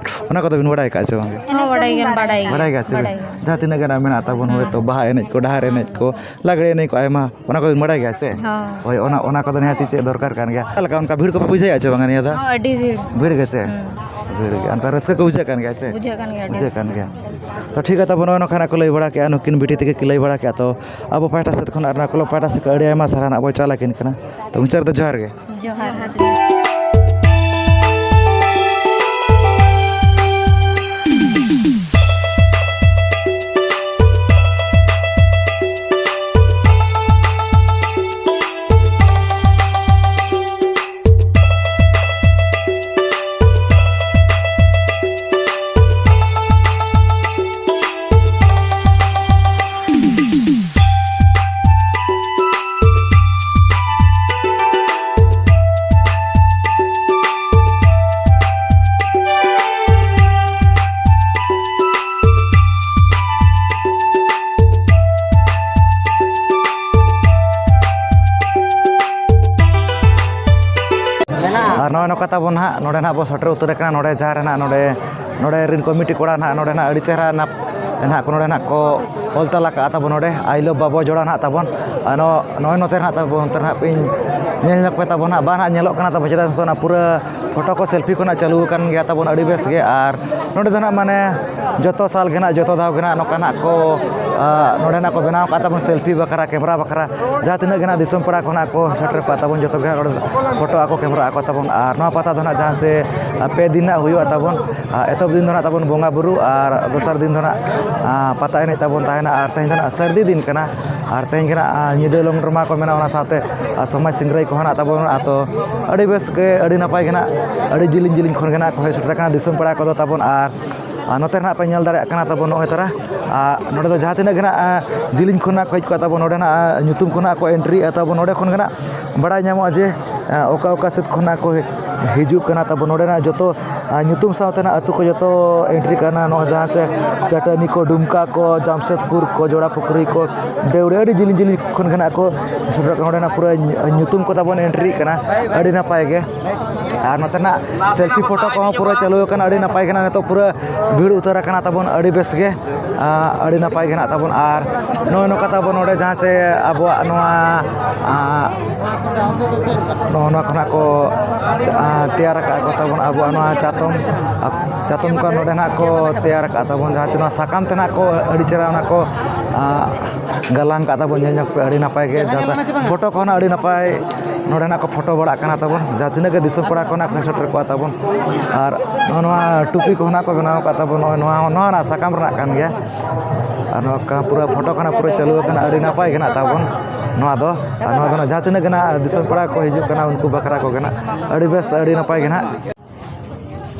ᱚᱱᱟ ᱠᱚᱫᱚ ᱵᱤᱱ ᱵᱟᱲᱟᱭ ᱟᱠᱟᱫ ᱪᱮ ᱵᱟᱝᱜᱮ? ᱦᱚᱸ, ᱵᱟᱲᱟᱭ ᱜᱮᱭᱟᱞᱤᱧ, ᱵᱟᱲᱟᱭ ᱜᱮᱭᱟ᱾ ᱵᱟᱲᱟᱭ ᱜᱮᱭᱟ ᱪᱮ ᱵᱤᱱ? ᱵᱟᱲᱟᱭ ᱜᱮᱭᱟ᱾ ᱡᱟᱦᱟᱸ ᱛᱤᱱᱟᱹᱜ ᱜᱟᱱ ᱢᱮᱱᱟᱜ ᱛᱟᱵᱚᱱ, ᱦᱩᱸ᱾ ᱦᱳᱭᱛᱳ ᱵᱟᱦᱟ ᱮᱱᱮᱡ ᱠᱚ, ᱰᱟᱦᱟᱨ ᱮᱱᱮᱡ ᱠᱚ, ᱞᱟᱜᱽᱲᱮ ᱮᱱᱮᱡ ᱠᱚ ᱟᱭᱢᱟ, ᱚᱱᱟ ᱠᱚᱫᱚ ᱵᱤᱱ ᱵᱟᱲᱟᱭ ᱜᱮᱭᱟ ᱪᱮ? ᱦᱚᱸ᱾ ᱦᱳᱭ, ᱚᱱᱟ, ᱚᱱᱟ ᱠᱚᱫᱚ ᱱᱤᱦᱟᱹᱛᱤ ᱪᱮᱫ ᱫᱚᱨᱠᱟᱨ ᱠᱟᱱ ᱜᱮᱭᱟ᱾ ᱪᱮᱫ ᱞᱮᱠᱟ ᱚᱱᱠᱟ ᱵᱷᱤᱲ ᱠᱚᱯᱮ ᱵᱩᱡᱷᱟᱹᱣᱮᱫᱼᱟ ᱪᱮ ᱵᱟᱝᱟ ᱱᱤᱭᱟᱹ ᱫᱷᱟᱣ? ᱦᱚᱸ, ᱟᱹᱰᱤ ᱵᱷᱤᱲ᱾ ᱵᱷᱤᱲ ᱜᱮ ᱪᱮ? ᱦᱩᱸ᱾ ᱵᱷᱤᱲ ᱜᱮ᱾ ᱚᱱᱠᱟ ᱨᱟᱹᱥᱠᱟᱹ ᱠᱚ ᱵᱩᱡᱷᱟᱹᱜ ᱠᱟᱱ ᱜᱮᱭᱟ ᱪᱮ? ᱵᱩᱡᱷᱟᱹᱜ ᱠᱟᱱ ᱜᱮᱭᱟ, ᱟᱹᱰᱤ ᱵᱩᱡᱷᱟᱹᱜ ᱠᱟᱱ ᱨᱟᱹᱥᱠᱟᱹ᱾ ᱜᱮᱭᱟ᱾ ᱛᱚ ᱴᱷᱤᱠ ᱜᱮᱭᱟ, ᱛᱟᱵᱚᱱ ᱱᱚᱜᱼᱚᱭ ᱱᱚᱝᱠᱟᱱᱟᱜ ᱠᱚ ᱞᱟᱹᱭ ᱵᱟᱲᱟ ᱠᱮᱫᱼᱟ, ᱱᱩᱠᱤᱱ ᱵᱤᱴᱤ ᱛᱟᱹᱠᱤᱱ ᱠᱤᱱ ᱞᱟᱹᱭ ᱵᱟᱲᱟ ᱠᱮᱫᱼᱟ᱾ ᱛᱚ ᱟᱵᱚ ᱯᱟᱦᱴᱟ ᱥᱮᱫ ᱠᱷᱚᱱ ᱟᱨ ᱱᱚᱣᱟ ᱠᱞᱟᱵᱽ ᱯᱟᱦᱴᱟ ᱥᱮᱫ ᱠᱷᱚᱱ ᱟᱹᱰᱤ ᱟᱭᱢᱟ ᱥᱟᱨᱦᱟᱣ ᱱᱟᱜ ᱵᱚ ᱪᱟᱞ ᱟᱹᱠᱤᱱ ᱠᱟᱱᱟ᱾ ᱛᱚ ᱢᱩᱪᱟᱹᱫ ᱨᱮᱫᱚ ᱡᱚᱦᱟᱨ ᱜᱮ᱾ ᱡᱚᱦᱟᱨ᱾ ᱱᱚᱜᱼᱚ ᱱᱚᱝᱠᱟ ᱛᱟᱵᱚᱱ ᱱᱟᱦᱟᱜ, ᱱᱚᱰᱮ ᱱᱟᱦᱟᱜ ᱵᱚ ᱥᱮᱴᱮᱨ ᱩᱛᱟᱹᱨ ᱟᱠᱟᱱᱟ᱾ ᱱᱚᱰᱮ ᱡᱟᱦᱟᱸ ᱨᱮ ᱱᱟᱦᱟᱜ ᱱᱚᱰᱮ, ᱱᱚᱰᱮ ᱨᱮᱱ ᱠᱚᱢᱤᱴᱤ ᱠᱚᱲᱟ ᱱᱟᱦᱟᱜ, ᱱᱚᱰᱮ ᱱᱟᱦᱟᱜ ᱟᱹᱰᱤ ᱪᱮᱦᱨᱟ ᱱᱟᱯ-, ᱱᱟᱦᱟᱜ ᱠᱚ ᱱᱚᱰᱮ ᱱᱟᱦᱟᱜ ᱠᱚ ᱚᱞ ᱛᱟᱞᱟ ᱠᱟᱜᱼᱟ ᱛᱟᱵᱚᱱ ᱱᱚᱰᱮ, "I love ᱵᱟᱵᱚ ᱡᱚᱲᱟ" ᱱᱟᱦᱟᱜ ᱛᱟᱵᱚᱱ᱾ ᱟᱨ ᱱᱚ-, ᱱᱚᱜᱼᱚᱭ ᱱᱚᱛᱮ ᱱᱟᱦᱟᱜ ᱛᱟᱵᱚᱱ, ᱱᱚᱛᱮ ᱱᱟᱦᱟᱜ ᱯᱮ ᱧᱮᱞ ᱧᱚᱜ ᱯᱮ ᱛᱟᱵᱚᱱ ᱱᱟᱦᱟᱜ, ᱵᱟᱝ ᱱᱟᱦᱟᱜ ᱧᱮᱞᱚᱜ ᱠᱟᱱᱟ ᱛᱟᱵᱚᱱ, ᱪᱮᱫᱟᱜ ᱥᱮ ᱚᱱᱟ ᱯᱩᱨᱟᱹ ᱯᱷᱳᱴᱳ ᱠᱚ ᱥᱮᱞᱯᱷᱤ ᱠᱚ ᱱᱟᱦᱟᱜ ᱪᱟᱹᱞᱩ ᱟᱠᱟᱱ ᱜᱮᱭᱟ ᱛᱟᱵᱚᱱ ᱟᱹᱰᱤ ᱵᱮᱥ ᱜᱮ᱾ ᱟᱨ ᱱᱚᱰᱮ ᱫᱚ ᱱᱟᱦᱟᱜ ᱢᱟᱱᱮ ᱡᱚᱛᱚ ᱥᱟᱞ ᱜᱮ ᱱᱟᱦᱟᱜ, ᱡᱚᱛᱚ ᱫᱷᱟᱣ ᱜᱮ ᱱᱟᱦᱟᱜ ᱱᱚᱝᱠᱟ ᱱᱟᱦᱟᱜ ᱠᱚ, ᱟᱸ, ᱱᱚᱰᱮ ᱱᱟᱦᱟᱜ ᱠᱚ ᱵᱮᱱᱟᱣ ᱟᱠᱟᱫ ᱛᱟᱵᱚᱱ ᱥᱮᱞᱯᱷᱤ ᱵᱟᱠᱷᱨᱟ, ᱠᱮᱢᱮᱨᱟ ᱵᱟᱠᱷᱨᱟ᱾ ᱡᱟᱦᱟᱸ ᱛᱤᱱᱟᱹᱜ ᱜᱮ ᱱᱟᱦᱟᱜ ᱫᱤᱥᱚᱢ ᱯᱮᱲᱟ ᱠᱚ ᱱᱟᱦᱟᱜ ᱠᱚ ᱥᱮᱴᱮᱨ ᱠᱚᱜᱼᱟ ᱛᱟᱵᱚᱱ, ᱡᱚᱛᱚ ᱜᱮ ᱱᱟᱦᱟᱜ ᱱᱚᱰᱮ ᱯᱷᱳᱴᱳ ᱟᱠᱚ, ᱠᱮᱢᱮᱨᱟ ᱟᱠᱚ ᱛᱟᱵᱚᱱ᱾ ᱟᱨ ᱱᱚᱣᱟ ᱯᱟᱛᱟ ᱫᱚ ᱱᱟᱦᱟᱜ ᱡᱟᱦᱟᱸ ᱥᱮ, ᱟᱸ, ᱯᱮ ᱫᱤᱱ ᱱᱟᱦᱟᱜ ᱦᱩᱭᱩᱜᱼᱟ ᱛᱟᱵᱚᱱ᱾ ᱟᱨ ᱮᱛᱚᱦᱚᱵ ᱫᱤᱱ ᱫᱚ ᱱᱟᱦᱟᱜ ᱛᱟᱵᱚᱱ ᱵᱚᱸᱜᱟ ᱵᱩᱨᱩ ᱟᱨ ᱫᱚᱥᱟᱨ ᱫᱤᱱ ᱫᱚ ᱱᱟᱦᱟᱜ, ᱟᱸ, ᱯᱟᱛᱟ ᱮᱱᱮᱡ ᱛᱟᱵᱚᱱ ᱛᱟᱦᱮᱱᱟ᱾ ᱟᱨ ᱛᱮᱦᱮᱧ ᱫᱚ ᱱᱟᱦᱟᱜ ᱥᱟᱹᱨᱫᱤ ᱫᱤᱱ ᱠᱟᱱᱟ᱾ ᱟᱨ ᱛᱮᱦᱮᱧ ᱜᱮ ᱱᱟᱦᱟᱜ, ᱟᱸ, ᱧᱤᱫᱟᱹ ᱞᱚᱝ ᱰᱨᱟᱢᱟ ᱠᱚ ᱢᱮᱱᱟᱜᱼᱟ, ᱚᱱᱟ ᱥᱟᱶᱛᱮ, ᱟᱨ ᱥᱚᱢᱟᱡᱽ ᱥᱤᱝᱨᱟᱹᱭ ᱠᱚᱦᱚᱸ ᱱᱟᱦᱟᱜ ᱛᱟᱵᱚᱱ ᱢᱮᱱᱟᱜᱼᱟ᱾ ᱛᱚ ᱟᱹᱰᱤ ᱵᱮᱥ ᱜᱮ, ᱟᱹᱰᱤ ᱱᱟᱯᱟᱭ ᱜᱮ ᱱᱟᱦᱟᱜ, ᱟᱹᱰᱤ ᱡᱤᱞᱤᱧ ᱡᱤᱞᱤᱧ ᱠᱷᱚᱱ ᱜᱮ ᱱᱟᱦᱟᱜ ᱠᱚ ᱦᱮᱡ ᱥᱮᱴᱮᱨ ᱟᱠᱟᱱᱟ ᱫᱤᱥᱚᱢ ᱯᱮᱲᱟ ᱠᱚᱫᱚ ᱛᱟᱵᱚᱱ᱾ ᱟᱨ ᱟᱨ ᱱᱚᱛᱮ ᱱᱟᱦᱟᱜ ᱯᱮ ᱧᱮᱞ ᱫᱟᱲᱮᱭᱟᱜ ᱠᱟᱱᱟ ᱛᱟᱵᱚᱱ ᱱᱚᱜᱼᱚᱭ ᱛᱟᱨᱟ, ᱟᱨ ᱱᱚᱰᱮ ᱫᱚ ᱡᱟᱦᱟᱸ ᱛᱤᱱᱟᱹᱜ ᱜᱮ ᱱᱟᱦᱟᱜ, ᱟᱸ, ᱡᱤᱞᱤᱧ ᱠᱷᱚᱱᱟᱜ ᱠᱚ ᱦᱮᱡ ᱠᱚᱜᱼᱟ ᱛᱟᱵᱚᱱ, ᱱᱚᱰᱮ ᱱᱟᱦᱟᱜ, ᱟᱸ, ᱧᱩᱛᱩᱢ ᱠᱷᱚᱱᱟᱜ ᱠᱚ ᱮᱱᱴᱨᱤᱜᱼᱟ ᱛᱟᱵᱚᱱ, ᱱᱚᱰᱮ ᱠᱷᱚᱱ ᱜᱮ ᱱᱟᱦᱟᱜ ᱵᱟᱲᱟᱭ ᱧᱟᱢᱚᱜᱼᱟ ᱡᱮ, ᱟᱸ, ᱚᱠᱟ ᱚᱠᱟ ᱥᱮᱫ ᱠᱷᱚᱱᱟᱜ ᱠᱚ ᱦᱤᱡᱩᱜ ᱠᱟᱱᱟ ᱛᱟᱵᱚᱱ᱾ ᱱᱚᱰᱮ ᱱᱟᱦᱟᱜ ᱡᱚᱛᱚ, ᱟᱸ, ᱧᱩᱛᱩᱢ ᱥᱟᱶᱛᱮ ᱱᱟᱦᱟᱜ ᱟᱹᱛᱩ ᱠᱚ ᱡᱚᱛᱚ ᱮᱱᱴᱨᱤ ᱠᱟᱱᱟ, ᱱᱚᱣᱟ ᱡᱟᱦᱟᱸ ᱪᱮ ᱪᱟᱹᱴᱟᱹᱱᱤ ᱠᱚ, ᱰᱩᱢᱠᱟ ᱠᱚ, ᱡᱟᱢᱥᱮᱫᱽᱯᱩᱨ ᱠᱚ, ᱡᱚᱲᱟ ᱯᱩᱠᱷᱨᱤ ᱠᱚ, ᱰᱟᱹᱣᱲᱟᱹ, ᱟᱹᱰᱤ ᱡᱤᱞᱤᱧ ᱡᱤᱞᱤᱧ ᱠᱷᱚᱱ ᱜᱮ ᱱᱟᱦᱟᱜ ᱠᱚ ᱥᱮᱴᱮᱨᱚᱜ ᱠᱟᱱᱟ᱾ ᱱᱚᱰᱮ ᱱᱟᱦᱟᱜ ᱯᱩᱨᱟᱹ ᱧᱩᱛᱩᱢ ᱠᱚ ᱛᱟᱵᱚᱱ ᱮᱱᱴᱨᱤᱜ ᱠᱟᱱᱟ, ᱟᱹᱰᱤ ᱱᱟᱯᱟᱭ ᱜᱮ᱾ ᱟᱨ ᱱᱚᱛᱮᱱᱟᱜ ᱥᱮᱞᱯᱷᱤ ᱯᱷᱳᱴᱳ ᱠᱚᱦᱚᱸ ᱯᱩᱨᱟᱹ ᱪᱟᱹᱞᱩ ᱟᱠᱟᱱᱟ, ᱟᱹᱰᱤ ᱱᱟᱯᱟᱭ ᱜᱮ ᱱᱟᱜ ᱱᱤᱛᱚᱜ ᱯᱩᱨᱟᱹ ᱵᱷᱤᱲ ᱩᱛᱟᱹᱨ ᱟᱠᱟᱱᱟ ᱛᱟᱵᱚᱱ, ᱟᱹᱰᱤ ᱵᱮᱥ ᱜᱮ, ᱟᱸ, ᱟᱹᱰᱤ ᱱᱟᱯᱟᱭ ᱜᱮ ᱱᱟᱜ ᱛᱟᱵᱚᱱ᱾ ᱟᱨ ᱱᱚᱜᱼᱚᱭ ᱱᱚᱝᱠᱟ ᱛᱟᱵᱚᱱ ᱱᱚᱰᱮ ᱡᱟᱦᱟᱸ ᱪᱮ ᱟᱵᱚᱣᱟᱜ ᱱᱚᱣᱟ, ᱟᱸ, ᱱᱚᱜᱼᱚ ᱱᱚᱣᱟ ᱠᱷᱚᱱᱟᱜ ᱠᱚ, ᱟᱸ, ᱛᱮᱭᱟᱨ ᱟᱠᱟᱫ ᱠᱚ ᱛᱟᱵᱚᱱ ᱟᱵᱚᱣᱟᱜ ᱱᱚᱣᱟ ᱪᱟᱛᱚᱢ, ᱪᱟᱛᱚᱢ ᱠᱚ ᱱᱚᱰᱮ ᱱᱟᱜ ᱠᱚ ᱛᱮᱭᱟᱨ ᱟᱠᱟᱫ ᱛᱟᱵᱚᱱ, ᱡᱟᱦᱟᱸ ᱪᱮ ᱱᱚᱣᱟ ᱥᱟᱠᱟᱢ ᱛᱮ ᱱᱟᱜ ᱠᱚ ᱟᱹᱰᱤ ᱪᱮᱦᱨᱟ ᱚᱱᱟ ᱠᱚ, ᱟᱸ, ᱜᱟᱞᱟᱝ ᱠᱟᱜ ᱛᱟᱵᱚᱱ, ᱧᱮᱞ ᱧᱚᱜ ᱯᱮ, ᱟᱹᱰᱤ ᱱᱟᱯᱟᱭ ᱜᱮ᱾ ᱡᱟᱦᱟᱸ ᱯᱷᱳᱴᱳ ᱠᱚᱦᱚᱸ ᱟᱹᱰᱤ ᱱᱟᱯᱟᱭ ᱱᱚᱰᱮ ᱱᱟᱜ ᱠᱚ ᱯᱷᱳᱴᱳ ᱵᱟᱲᱟᱜ ᱠᱟᱱᱟ ᱛᱟᱵᱚᱱ, ᱡᱟᱦᱟᱸ ᱛᱤᱱᱟᱹᱜ ᱜᱮ ᱫᱤᱥᱚᱢ ᱯᱟᱲᱟ ᱠᱷᱚᱱᱟᱜ ᱠᱚ ᱥᱮᱴᱮᱨ ᱠᱚᱜᱼᱟ ᱛᱟᱵᱚᱱ᱾ ᱟᱨ ᱱᱚᱜᱼᱚ ᱱᱚᱣᱟ ᱴᱩᱯᱤ ᱠᱚᱦᱚᱸ ᱱᱟᱜ ᱠᱚ ᱵᱮᱱᱟᱣ ᱟᱠᱟᱫ ᱛᱟᱵᱚᱱ, ᱱᱚᱜᱼᱚᱭ ᱱᱚᱣᱟ, ᱱᱚᱣᱟ ᱱᱟᱜ ᱥᱟᱠᱟᱢ ᱨᱮᱱᱟᱜ ᱠᱟᱱ ᱜᱮᱭᱟ᱾ ᱟᱨ ᱱᱚᱣᱟ ᱠᱟ-, ᱯᱩᱨᱟᱹ ᱯᱷᱳᱴᱳ ᱠᱷᱚᱱᱟᱜ ᱯᱩᱨᱟᱹ ᱪᱟᱹᱞᱩ ᱟᱠᱟᱱᱟ, ᱟᱹᱰᱤ ᱱᱟᱯᱟᱭ ᱜᱮ ᱱᱟᱜ ᱛᱟᱵᱚᱱ ᱱᱚᱣᱟ ᱫᱚ᱾ ᱟᱨ ᱱᱚᱣᱟ ᱫᱚ ᱱᱟᱜ ᱡᱟᱦᱟᱸ ᱛᱤᱱᱟᱹᱜ ᱜᱮ ᱱᱟᱜ ᱫᱤᱥᱚᱢ ᱯᱟᱲᱟ ᱠᱚ ᱦᱤᱡᱩᱜ ᱠᱟᱱᱟ, ᱩᱱᱠᱩ ᱵᱟᱠᱷᱨᱟ ᱠᱚᱜᱮ ᱱᱟᱜ ᱟᱹᱰᱤ ᱵᱮᱥ, ᱟᱹᱰᱤ ᱱᱟᱯᱟᱭ ᱜᱮ ᱱᱟᱜ᱾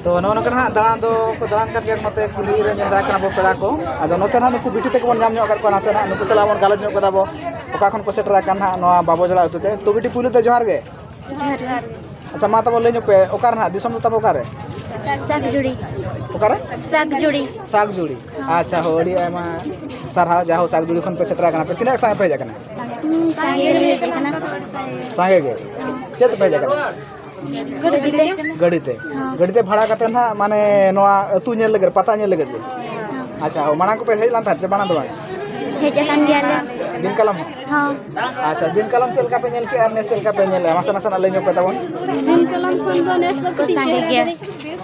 ᱛᱚ ᱱᱚᱜᱼᱚ ᱱᱚᱝᱠᱟ ᱱᱟᱦᱟᱜ ᱫᱟᱬᱟᱱ ᱫᱚ ᱠᱚ ᱫᱟᱬᱟᱱ ᱠᱟᱱ ᱜᱮᱭᱟ, ᱱᱚᱛᱮ ᱠᱩᱞᱦᱤ ᱨᱮ ᱧᱮᱞ ᱫᱟᱲᱮᱭᱟᱜ ᱠᱟᱱᱟ ᱵᱚ ᱯᱮᱲᱟ ᱠᱚ᱾ ᱟᱫᱚ ᱱᱚᱛᱮ ᱱᱟᱦᱟᱜ ᱱᱩᱠᱩ ᱵᱤᱴᱤ ᱛᱟᱠᱚ ᱵᱚᱱ ᱧᱟᱢ ᱧᱚᱜ ᱟᱠᱟᱫ ᱠᱚᱣᱟ, ᱱᱟᱥᱮ ᱱᱟᱦᱟᱜ ᱱᱩᱠᱩ ᱥᱟᱞᱟᱜ ᱵᱚᱱ ᱜᱟᱞᱚᱪ ᱧᱚᱜ ᱠᱟᱫᱟ ᱵᱚ, ᱚᱠᱟ ᱠᱷᱚᱱ ᱠᱚ ᱥᱮᱴᱮᱨ ᱟᱠᱟᱱ ᱱᱟᱦᱟᱜ ᱱᱚᱣᱟ ᱵᱟᱵᱚ ᱡᱚᱲᱟ ᱟᱹᱛᱩ ᱛᱮ᱾ ᱛᱚ ᱵᱤᱴᱤ, ᱯᱩᱭᱞᱩ ᱛᱮ ᱡᱚᱦᱟᱨ ᱜᱮ᱾ ᱡᱚᱦᱟᱨ ᱜᱮ᱾ ᱟᱪᱪᱷᱟ, ᱢᱟ ᱛᱟᱵᱚ ᱞᱟᱹᱭ ᱧᱚᱜ ᱯᱮ, ᱚᱠᱟ ᱨᱮ ᱱᱟᱦᱟᱜ ᱫᱤᱥᱚᱢ ᱫᱚ ᱛᱟᱵᱚ ᱚᱠᱟ ᱨᱮ? ᱥᱟᱠᱡᱩᱲᱤ᱾ ᱚᱠᱟ ᱨᱮ? ᱥᱟᱠᱡᱩᱲᱤ᱾ ᱥᱟᱠᱡᱩᱲᱤ᱾ ᱟᱪᱪᱷᱟ, ᱦᱳ, ᱟᱹᱰᱤ ᱟᱭᱢᱟ ᱥᱟᱨᱦᱟᱣ, ᱡᱟᱦᱳ ᱥᱟᱠᱡᱩᱲᱤ ᱠᱷᱚᱱ ᱯᱮ ᱥᱮᱴᱮᱨ ᱟᱠᱟᱱᱟ ᱯᱮ᱾ ᱛᱤᱱᱟᱹᱜ ᱥᱟᱸᱜᱮ ᱯᱮ ᱦᱮᱡ ᱟᱠᱟᱱᱟ? ᱦᱩᱸ, ᱥᱟᱸᱜᱮ ᱜᱮᱞᱮ ᱦᱮᱡ ᱟᱠᱟᱱᱟ᱾ ᱥᱟᱸᱜᱮ ᱜᱮ? ᱪᱮᱫ ᱛᱮᱯᱮ ᱦᱮᱡ ᱟᱠᱟᱱᱟ? ᱜᱟᱹᱰᱤ ᱛᱮ᱾ ᱜᱟᱹᱰᱤ ᱛᱮ? ᱦᱚᱸ᱾ ᱜᱟᱹᱰᱤ ᱛᱮ ᱵᱷᱟᱲᱟ ᱠᱟᱛᱮ ᱱᱟᱦᱟᱜ, ᱢᱟᱱᱮ, ᱱᱚᱣᱟ ᱟᱹᱛᱩ ᱧᱮᱞ ᱞᱟᱹᱜᱤᱫ, ᱯᱟᱛᱟ ᱧᱮᱞ ᱞᱟᱹᱜᱤᱫ ᱜᱮ? ᱦᱚᱸ᱾ ᱟᱪᱪᱷᱟ, ᱦᱳ, ᱢᱟᱲᱟᱝ ᱠᱚᱯᱮ ᱦᱮᱡ ᱞᱮᱱ ᱛᱟᱦᱮᱸᱫ ᱥᱮ ᱢᱟᱲᱟᱝ ᱫᱚ ᱵᱟᱝ? ᱦᱮᱡ ᱟᱠᱟᱱ ᱜᱮᱭᱟᱞᱮ᱾ ᱫᱤᱱ ᱠᱟᱞᱚᱢ ᱦᱚᱸ? ᱦᱚᱸ᱾ ᱟᱪᱪᱷᱟ, ᱫᱤᱱ ᱠᱟᱞᱚᱢ ᱪᱮᱫ ᱞᱮᱠᱟ ᱯᱮ ᱧᱮᱞ ᱠᱮᱜᱼᱟ ᱟᱨ ᱱᱮᱥ ᱪᱮᱫ ᱞᱮᱠᱟ ᱯᱮ ᱧᱮᱞᱮᱜᱼᱟ? ᱢᱟᱥᱮ ᱱᱟᱥᱮᱱᱟᱜ ᱞᱟᱹᱭ ᱧᱚᱜ ᱯᱮ ᱛᱟᱵᱚᱱ᱾ ᱫᱤᱱ ᱠᱟᱞᱚᱢ ᱠᱷᱚᱱ ᱫᱚ ᱱᱮᱥ ᱫᱚ ᱠᱚ ᱠᱟᱹᱴᱤᱡ ᱥᱟᱸᱜᱮ ᱪᱮᱦᱨᱟ ᱜᱮᱭᱟ᱾ ᱜᱮ᱾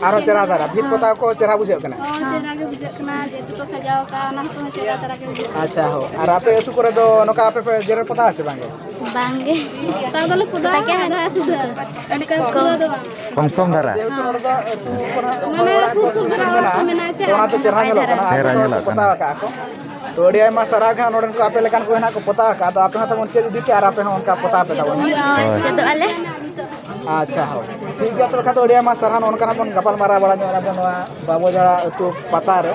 ᱟᱨᱦᱚᱸ ᱪᱮᱦᱨᱟ ᱫᱷᱟᱨᱟ, ᱵᱷᱤᱛ ᱯᱚᱛᱟᱣ ᱠᱚ ᱪᱮᱦᱨᱟ ᱵᱩᱡᱷᱟᱹᱜ ᱠᱟᱱᱟ? ᱦᱚᱸ, ᱪᱮᱦᱨᱟ ᱜᱮ ᱵᱩᱡᱷᱟᱹᱜ ᱠᱟᱱᱟ, ᱡᱮᱦᱮᱛᱩ ᱠᱚ ᱥᱟᱡᱟᱣ ᱠᱟᱜᱼᱟ, ᱚᱱᱟ ᱦᱚᱸ ᱪᱮᱦᱨᱟ ᱫᱷᱟᱨᱟ ᱜᱮ ᱵᱩᱡᱷᱟᱹᱜ ᱠᱟᱱᱟ᱾ ᱟᱪᱪᱷᱟ, ᱦᱳ᱾ ᱟᱨ ᱟᱯᱮ ᱟᱹᱛᱩ ᱠᱚᱨᱮ ᱫᱚ ᱱᱚᱝᱠᱟ ᱟᱯᱮ ᱯᱮ ᱡᱮᱨᱮᱲ ᱯᱚᱛᱟᱣᱟ ᱥᱮ ᱵᱟᱝ ᱜᱮ? ᱵᱟᱝ ᱜᱮ᱾ ᱯᱚᱛᱟᱣ ᱫᱚᱞᱮ ᱯᱚᱛᱟᱣ ᱯᱚᱛᱟᱣ ᱜᱮ ᱠᱟᱜᱼᱟ, ᱦᱟᱸᱜ᱾ ᱟᱹᱰᱤ ᱠᱚᱢ ᱫᱚ ᱵᱟᱝ᱾ ᱠᱚᱢ ᱥᱚᱢ ᱫᱷᱟᱨᱟ᱾ ᱡᱮᱦᱮᱛᱩ ᱱᱚᱰᱮ ᱫᱚ ᱟᱹᱛᱩ ᱠᱚ ᱱᱟᱜ ᱢᱟᱱᱮ ᱥᱩᱨ ᱥᱩᱨ ᱫᱷᱟᱨᱟ ᱚᱲᱟᱜ ᱠᱚ ᱢᱮᱱᱟᱜᱼᱟ ᱪᱮ, ᱚᱱᱟᱛᱮ ᱪᱮᱦᱨᱟ ᱧᱮᱞᱚᱜ ᱠᱟᱱᱟ᱾ ᱪᱮᱦᱨᱟ ᱟᱹᱛᱩ ᱠᱚ ᱧᱮᱞᱚᱜ ᱠᱟᱱᱟ᱾ ᱯᱚᱛᱟᱣ ᱟᱠᱟᱫᱼᱟ ᱠᱚ᱾ ᱛᱚ, ᱟᱹᱰᱤ ᱟᱭᱢᱟ ᱥᱟᱨᱦᱟᱣ ᱜᱮ ᱦᱟᱸᱜ ᱱᱚᱰᱮᱱ ᱠᱚ ᱟᱯᱮ ᱞᱮᱠᱟᱱ ᱠᱚ ᱦᱮᱱᱟᱜ ᱠᱚ ᱯᱚᱛᱟᱣ ᱟᱠᱟᱫ᱾ ᱟᱫᱚ ᱟᱯᱮ ᱦᱚᱸ ᱛᱟᱵᱚᱱ ᱪᱮᱫ ᱤᱫᱤ ᱯᱮ ᱟᱨ ᱟᱯᱮ ᱦᱚᱸ ᱚᱱᱠᱟ ᱯᱚᱛᱟᱣ ᱯᱮ ᱛᱟᱵᱚᱱ᱾ ᱦᱳᱭ, ᱪᱮᱫᱚᱜ ᱟᱞᱮ᱾ ᱟᱪᱪᱷᱟ, ᱦᱳᱭ᱾ ᱴᱷᱤᱠ ᱜᱮᱭᱟ, ᱛᱚᱵᱮ ᱠᱷᱟᱱ ᱫᱚ ᱟᱹᱰᱤ ᱟᱭᱢᱟ ᱥᱟᱨᱦᱟᱣ᱾ ᱱᱚᱜᱼᱚ ᱱᱚᱝᱠᱟ ᱦᱟᱸᱜ ᱵᱚᱱ ᱜᱟᱯᱟᱞ ᱢᱟᱨᱟᱣ ᱵᱟᱲᱟ ᱧᱚᱜ ᱟᱵᱚᱱ ᱱᱚᱣᱟ ᱵᱟᱵᱚ ᱡᱚᱲᱟ ᱟᱹᱛᱩ ᱯᱟᱛᱟ ᱨᱮ᱾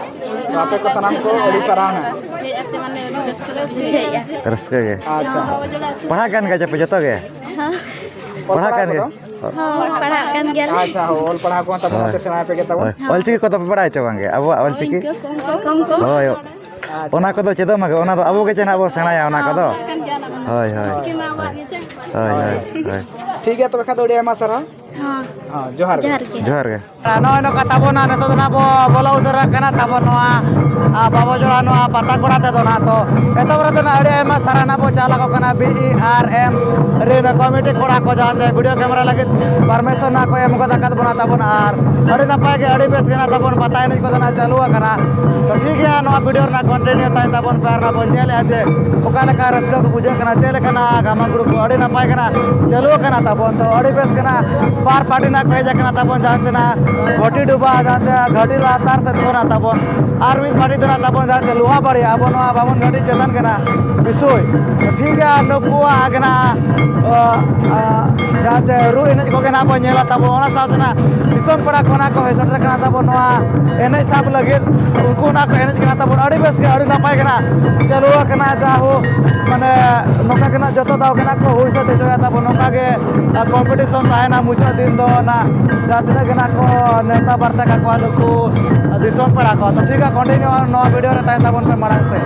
ᱛᱚ, ᱟᱯᱮ ᱠᱚ ᱥᱟᱱᱟᱢ ᱠᱚ ᱟᱹᱰᱤ ᱥᱟᱨᱦᱟᱣ ᱦᱟᱸᱜ᱾ ᱦᱮᱡ ᱟᱯᱮ ᱢᱟᱱᱮ ᱟᱹᱰᱤ ᱨᱟᱹᱥᱠᱟᱹ ᱞᱮ ᱵᱩᱡᱷᱟᱹᱣ ᱠᱮᱫᱟ᱾ ᱨᱟᱹᱥᱠᱟᱹ ᱜᱮ᱾ ᱟᱪᱪᱷᱟ᱾ ᱯᱟᱲᱦᱟᱜ ᱠᱟᱱ ᱜᱮᱭᱟ ᱯᱮ ᱡᱚᱛᱚ ᱜᱮ? ᱦᱮᱸ᱾ ᱯᱟᱲᱦᱟᱜ ᱠᱟᱱ ᱜᱮᱭᱟ? ᱠᱚᱫᱚ? ᱦᱚᱸ, ᱯᱟᱲᱦᱟᱜ ᱠᱟᱱ ᱜᱮᱭᱟᱞᱮ᱾ ᱟᱪᱪᱷᱟ, ᱦᱳ, ᱚᱞ ᱯᱟᱲᱦᱟᱣ ᱠᱚᱦᱚᱸ ᱛᱟᱵᱚᱱ ᱦᱳᱭ᱾ ᱟᱯᱮ ᱥᱮᱬᱟᱭ ᱯᱮ ᱜᱮ ᱛᱟᱵᱚᱱ᱾ ᱦᱳᱭ᱾ ᱦᱚᱸ᱾ ᱚᱞᱪᱤᱠᱤ ᱠᱚᱫᱚ ᱯᱮ ᱵᱟᱲᱟᱭᱟ ᱪᱮ ᱵᱟᱝ ᱜᱮ? ᱟᱵᱚᱣᱟᱜ ᱚᱞᱪᱤᱠᱤ? ᱠᱚᱢ ᱠᱚᱢ᱾ ᱦᱳᱭ᱾ ᱟᱪᱪᱷᱟ᱾ ᱚᱱᱟ ᱠᱚᱫᱚ ᱪᱮᱫᱚᱜ ᱢᱟ ᱜᱮ, ᱚᱱᱟ ᱫᱚ ᱟᱵᱚ ᱜᱮ ᱪᱮ ᱱᱟᱜ ᱵᱚ ᱥᱮᱬᱟᱭᱟ ᱚᱱᱟ ᱠᱚᱫᱚ᱾ ᱦᱳᱭ, ᱦᱳᱭ᱾ ᱪᱤᱠᱤ ᱢᱟ ᱟᱵᱚᱣᱟᱜ ᱜᱮ ᱪᱮ᱾ ᱦᱳᱭ, ᱦᱳᱭ, ᱦᱳᱭ᱾ ᱴᱷᱤᱠ ᱜᱮᱭᱟ, ᱛᱚᱵᱮ ᱠᱷᱟᱱ ᱫᱚ ᱟᱹᱰᱤ ᱟᱭᱢᱟ ᱥᱟᱨᱦᱟᱣ᱾ ᱦᱚᱸ᱾ ᱦᱚᱸ, ᱡᱚᱦᱟᱨ ᱜᱮ᱾ ᱡᱚᱦᱟᱨ ᱜᱮ᱾ ᱡᱚᱦᱟᱨ ᱜᱮ᱾ ᱱᱚᱜᱼᱚᱭ ᱱᱚᱝᱠᱟ ᱛᱟᱵᱚᱱ ᱱᱟᱜ ᱱᱤᱛᱚᱜ ᱫᱚ ᱱᱟᱜ ᱵᱚ ᱵᱚᱞᱚ ᱩᱛᱟᱹᱨᱚᱜ ᱠᱟᱱᱟ ᱛᱟᱵᱚᱱ ᱱᱚᱣᱟ, ᱟ, ᱵᱟᱵᱚ ᱡᱚᱲᱟ ᱱᱚᱣᱟ ᱯᱟᱛᱟ ᱠᱚᱲᱟ ᱛᱮᱫᱚ ᱱᱟᱜ᱾ ᱛᱚ, ᱮᱛᱚᱦᱚᱵ ᱨᱮᱫᱚ ᱱᱟᱜ ᱟᱹᱰᱤ ᱟᱭᱢᱟ ᱥᱟᱨᱦᱟᱣ ᱱᱟᱜ ᱵᱚ ᱪᱟᱞ ᱟᱠᱚ ᱠᱟᱱᱟ, ᱵᱤ ᱤ ᱟᱨ ᱮᱢ ᱨᱤᱱ ᱠᱚᱢᱤᱴᱤ ᱠᱚᱲᱟ ᱠᱚ, ᱡᱟᱦᱟᱸ ᱪᱮ ᱵᱷᱤᱰᱤᱭᱳ ᱠᱮᱢᱮᱨᱟ ᱞᱟᱹᱜᱤᱫ ᱯᱟᱨᱢᱤᱥᱚᱱ ᱱᱟᱜ ᱠᱚ ᱮᱢ ᱜᱚᱫ ᱟᱠᱟᱫ ᱵᱚᱱᱟ ᱛᱟᱵᱚᱱ᱾ ᱟᱨ ᱟᱹᱰᱤ ᱱᱟᱯᱟᱭ ᱜᱮ, ᱟᱹᱰᱤ ᱵᱮᱥ ᱜᱮ ᱱᱟᱜ ᱛᱟᱵᱚᱱ ᱯᱟᱛᱟ ᱮᱱᱮᱡ ᱠᱚᱫᱚ ᱱᱟᱜ ᱪᱟᱹᱞᱩ ᱟᱠᱟᱱᱟ᱾ ᱛᱚ, ᱴᱷᱤᱠ ᱜᱮᱭᱟ, ᱱᱚᱣᱟ ᱵᱷᱤᱰᱤᱭᱳ ᱨᱮᱱᱟᱜ ᱠᱚᱱᱴᱤᱱᱤᱭᱩ ᱛᱟᱦᱮᱱ ᱛᱟᱵᱚᱱ ᱯᱮ ᱟᱨ ᱱᱟᱜ ᱵᱚᱱ ᱧᱮᱞᱮᱫᱼᱟ ᱡᱮ ᱚᱠᱟ ᱞᱮᱠᱟ ᱨᱟᱹᱥᱠᱟᱹ ᱠᱚ ᱵᱩᱡᱷᱟᱹᱜ ᱠᱟᱱᱟ, ᱪᱮᱫ ᱞᱮᱠᱟᱱᱟᱜ ᱜᱟᱢᱟᱢ ᱜᱩᱲ ᱠᱚ ᱟᱹᱰᱤ ᱱᱟᱯᱟᱭ ᱜᱮ ᱱᱟᱜ ᱪᱟᱹᱞᱩ ᱟᱠᱟᱱᱟ ᱛᱟᱵᱚᱱ᱾ ᱛᱚ, ᱟᱹᱰᱤ ᱵᱮᱥ ᱜᱮ ᱱᱟᱜ ᱵᱟᱨ ᱯᱟᱨᱴᱤ ᱨᱮᱱᱟᱜ ᱠᱚ ᱦᱮᱡ ᱟᱠᱟᱱᱟ ᱛᱟᱵᱚᱱ, ᱡᱟᱦᱟᱸ ᱥᱮ ᱱᱟᱜ ᱜᱷᱟᱹᱴᱤ ᱰᱩᱵᱟ, ᱡᱟᱦᱟᱸ ᱥᱮ ᱜᱷᱟᱹᱴᱤ ᱞᱟᱛᱟᱨ ᱥᱮᱫ ᱠᱷᱚᱱᱟᱜ ᱛᱟᱵᱚᱱ, ᱟᱨ ᱢᱤᱫ ᱯᱟᱨᱴᱤ ᱫᱚ ᱱᱟᱜ ᱛᱟᱵᱚᱱ ᱡᱟᱦᱟᱸ ᱥᱮ ᱞᱳᱦᱟ ᱵᱟᱲᱤ, ᱟᱵᱚ ᱱᱚᱣᱟ ᱵᱟᱵᱚᱱ ᱜᱷᱟᱹᱴᱤ ᱪᱮᱛᱟᱱ ᱠᱟᱱᱟ ᱵᱤᱥᱚᱭ᱾ ᱴᱷᱤᱠ ᱜᱮᱭᱟ, ᱱᱩᱠᱩᱣᱟᱜ ᱜᱮ ᱱᱟᱜ, ᱚ, ᱟ, ᱡᱟᱦᱟᱸ ᱥᱮ ᱨᱩ ᱮᱱᱮᱡ ᱠᱚᱜᱮ ᱱᱟᱜ ᱵᱚᱱ ᱧᱮᱞᱟ ᱛᱟᱵᱚᱱ, ᱚᱱᱟ ᱥᱟᱶᱛᱮ ᱱᱟᱜ ᱫᱤᱥᱚᱢ ᱯᱮᱲᱟ ᱠᱚ ᱱᱟᱜ ᱠᱚ ᱦᱮᱡ ᱥᱮᱴᱮᱨ ᱠᱟᱱᱟ ᱛᱟᱵᱚᱱ ᱱᱚᱣᱟ ᱮᱱᱮᱡ ᱥᱟᱵ ᱞᱟᱹᱜᱤᱫ᱾ ᱩᱱᱠᱩ ᱱᱟᱜ ᱠᱚ ᱮᱱᱮᱡ ᱠᱟᱱᱟ ᱛᱟᱵᱚᱱ, ᱟᱹᱰᱤ ᱵᱮᱥ ᱜᱮ, ᱟᱹᱰᱤ ᱱᱟᱯᱟᱭ ᱜᱮ ᱱᱟᱜ ᱪᱟᱹᱞᱩ ᱟᱠᱟᱱᱟ᱾ ᱡᱟᱦᱳ, ᱢᱟᱱᱮ ᱱᱚᱝᱠᱟ ᱜᱮ ᱱᱟᱜ ᱡᱚᱛᱚ ᱫᱟᱣ ᱜᱮ ᱱᱟᱜ ᱠᱚ ᱦᱩᱭ ᱥᱟᱹᱛ ᱦᱚᱪᱚᱭᱟ ᱛᱟᱵᱚᱱ, ᱱᱚᱝᱠᱟ ᱜᱮ ᱟᱨ competition ᱛᱟᱦᱮᱱᱟ ᱢᱩᱪᱟᱹᱫ ᱫᱤᱱ ᱫᱚ ᱱᱟᱜ, ᱡᱟᱦᱟᱸ ᱛᱤᱱᱟᱹᱜ ᱜᱮ ᱱᱟᱜ ᱠᱚ ᱱᱮᱣᱛᱟ ᱵᱟᱨᱛᱮ ᱠᱟᱠᱚᱣᱟ ᱱᱩᱠᱩ ᱫᱤᱥᱚᱢ ᱯᱮᱲᱟ ᱠᱚ᱾ ᱛᱚ ᱴᱷᱤᱠ ᱜᱮᱭᱟ, continue ᱱᱚᱣᱟ video ᱨᱮ ᱛᱟᱦᱮᱱ ᱛᱟᱵᱚᱱ ᱯᱮ ᱢᱟᱲᱟᱝ ᱥᱮᱫ᱾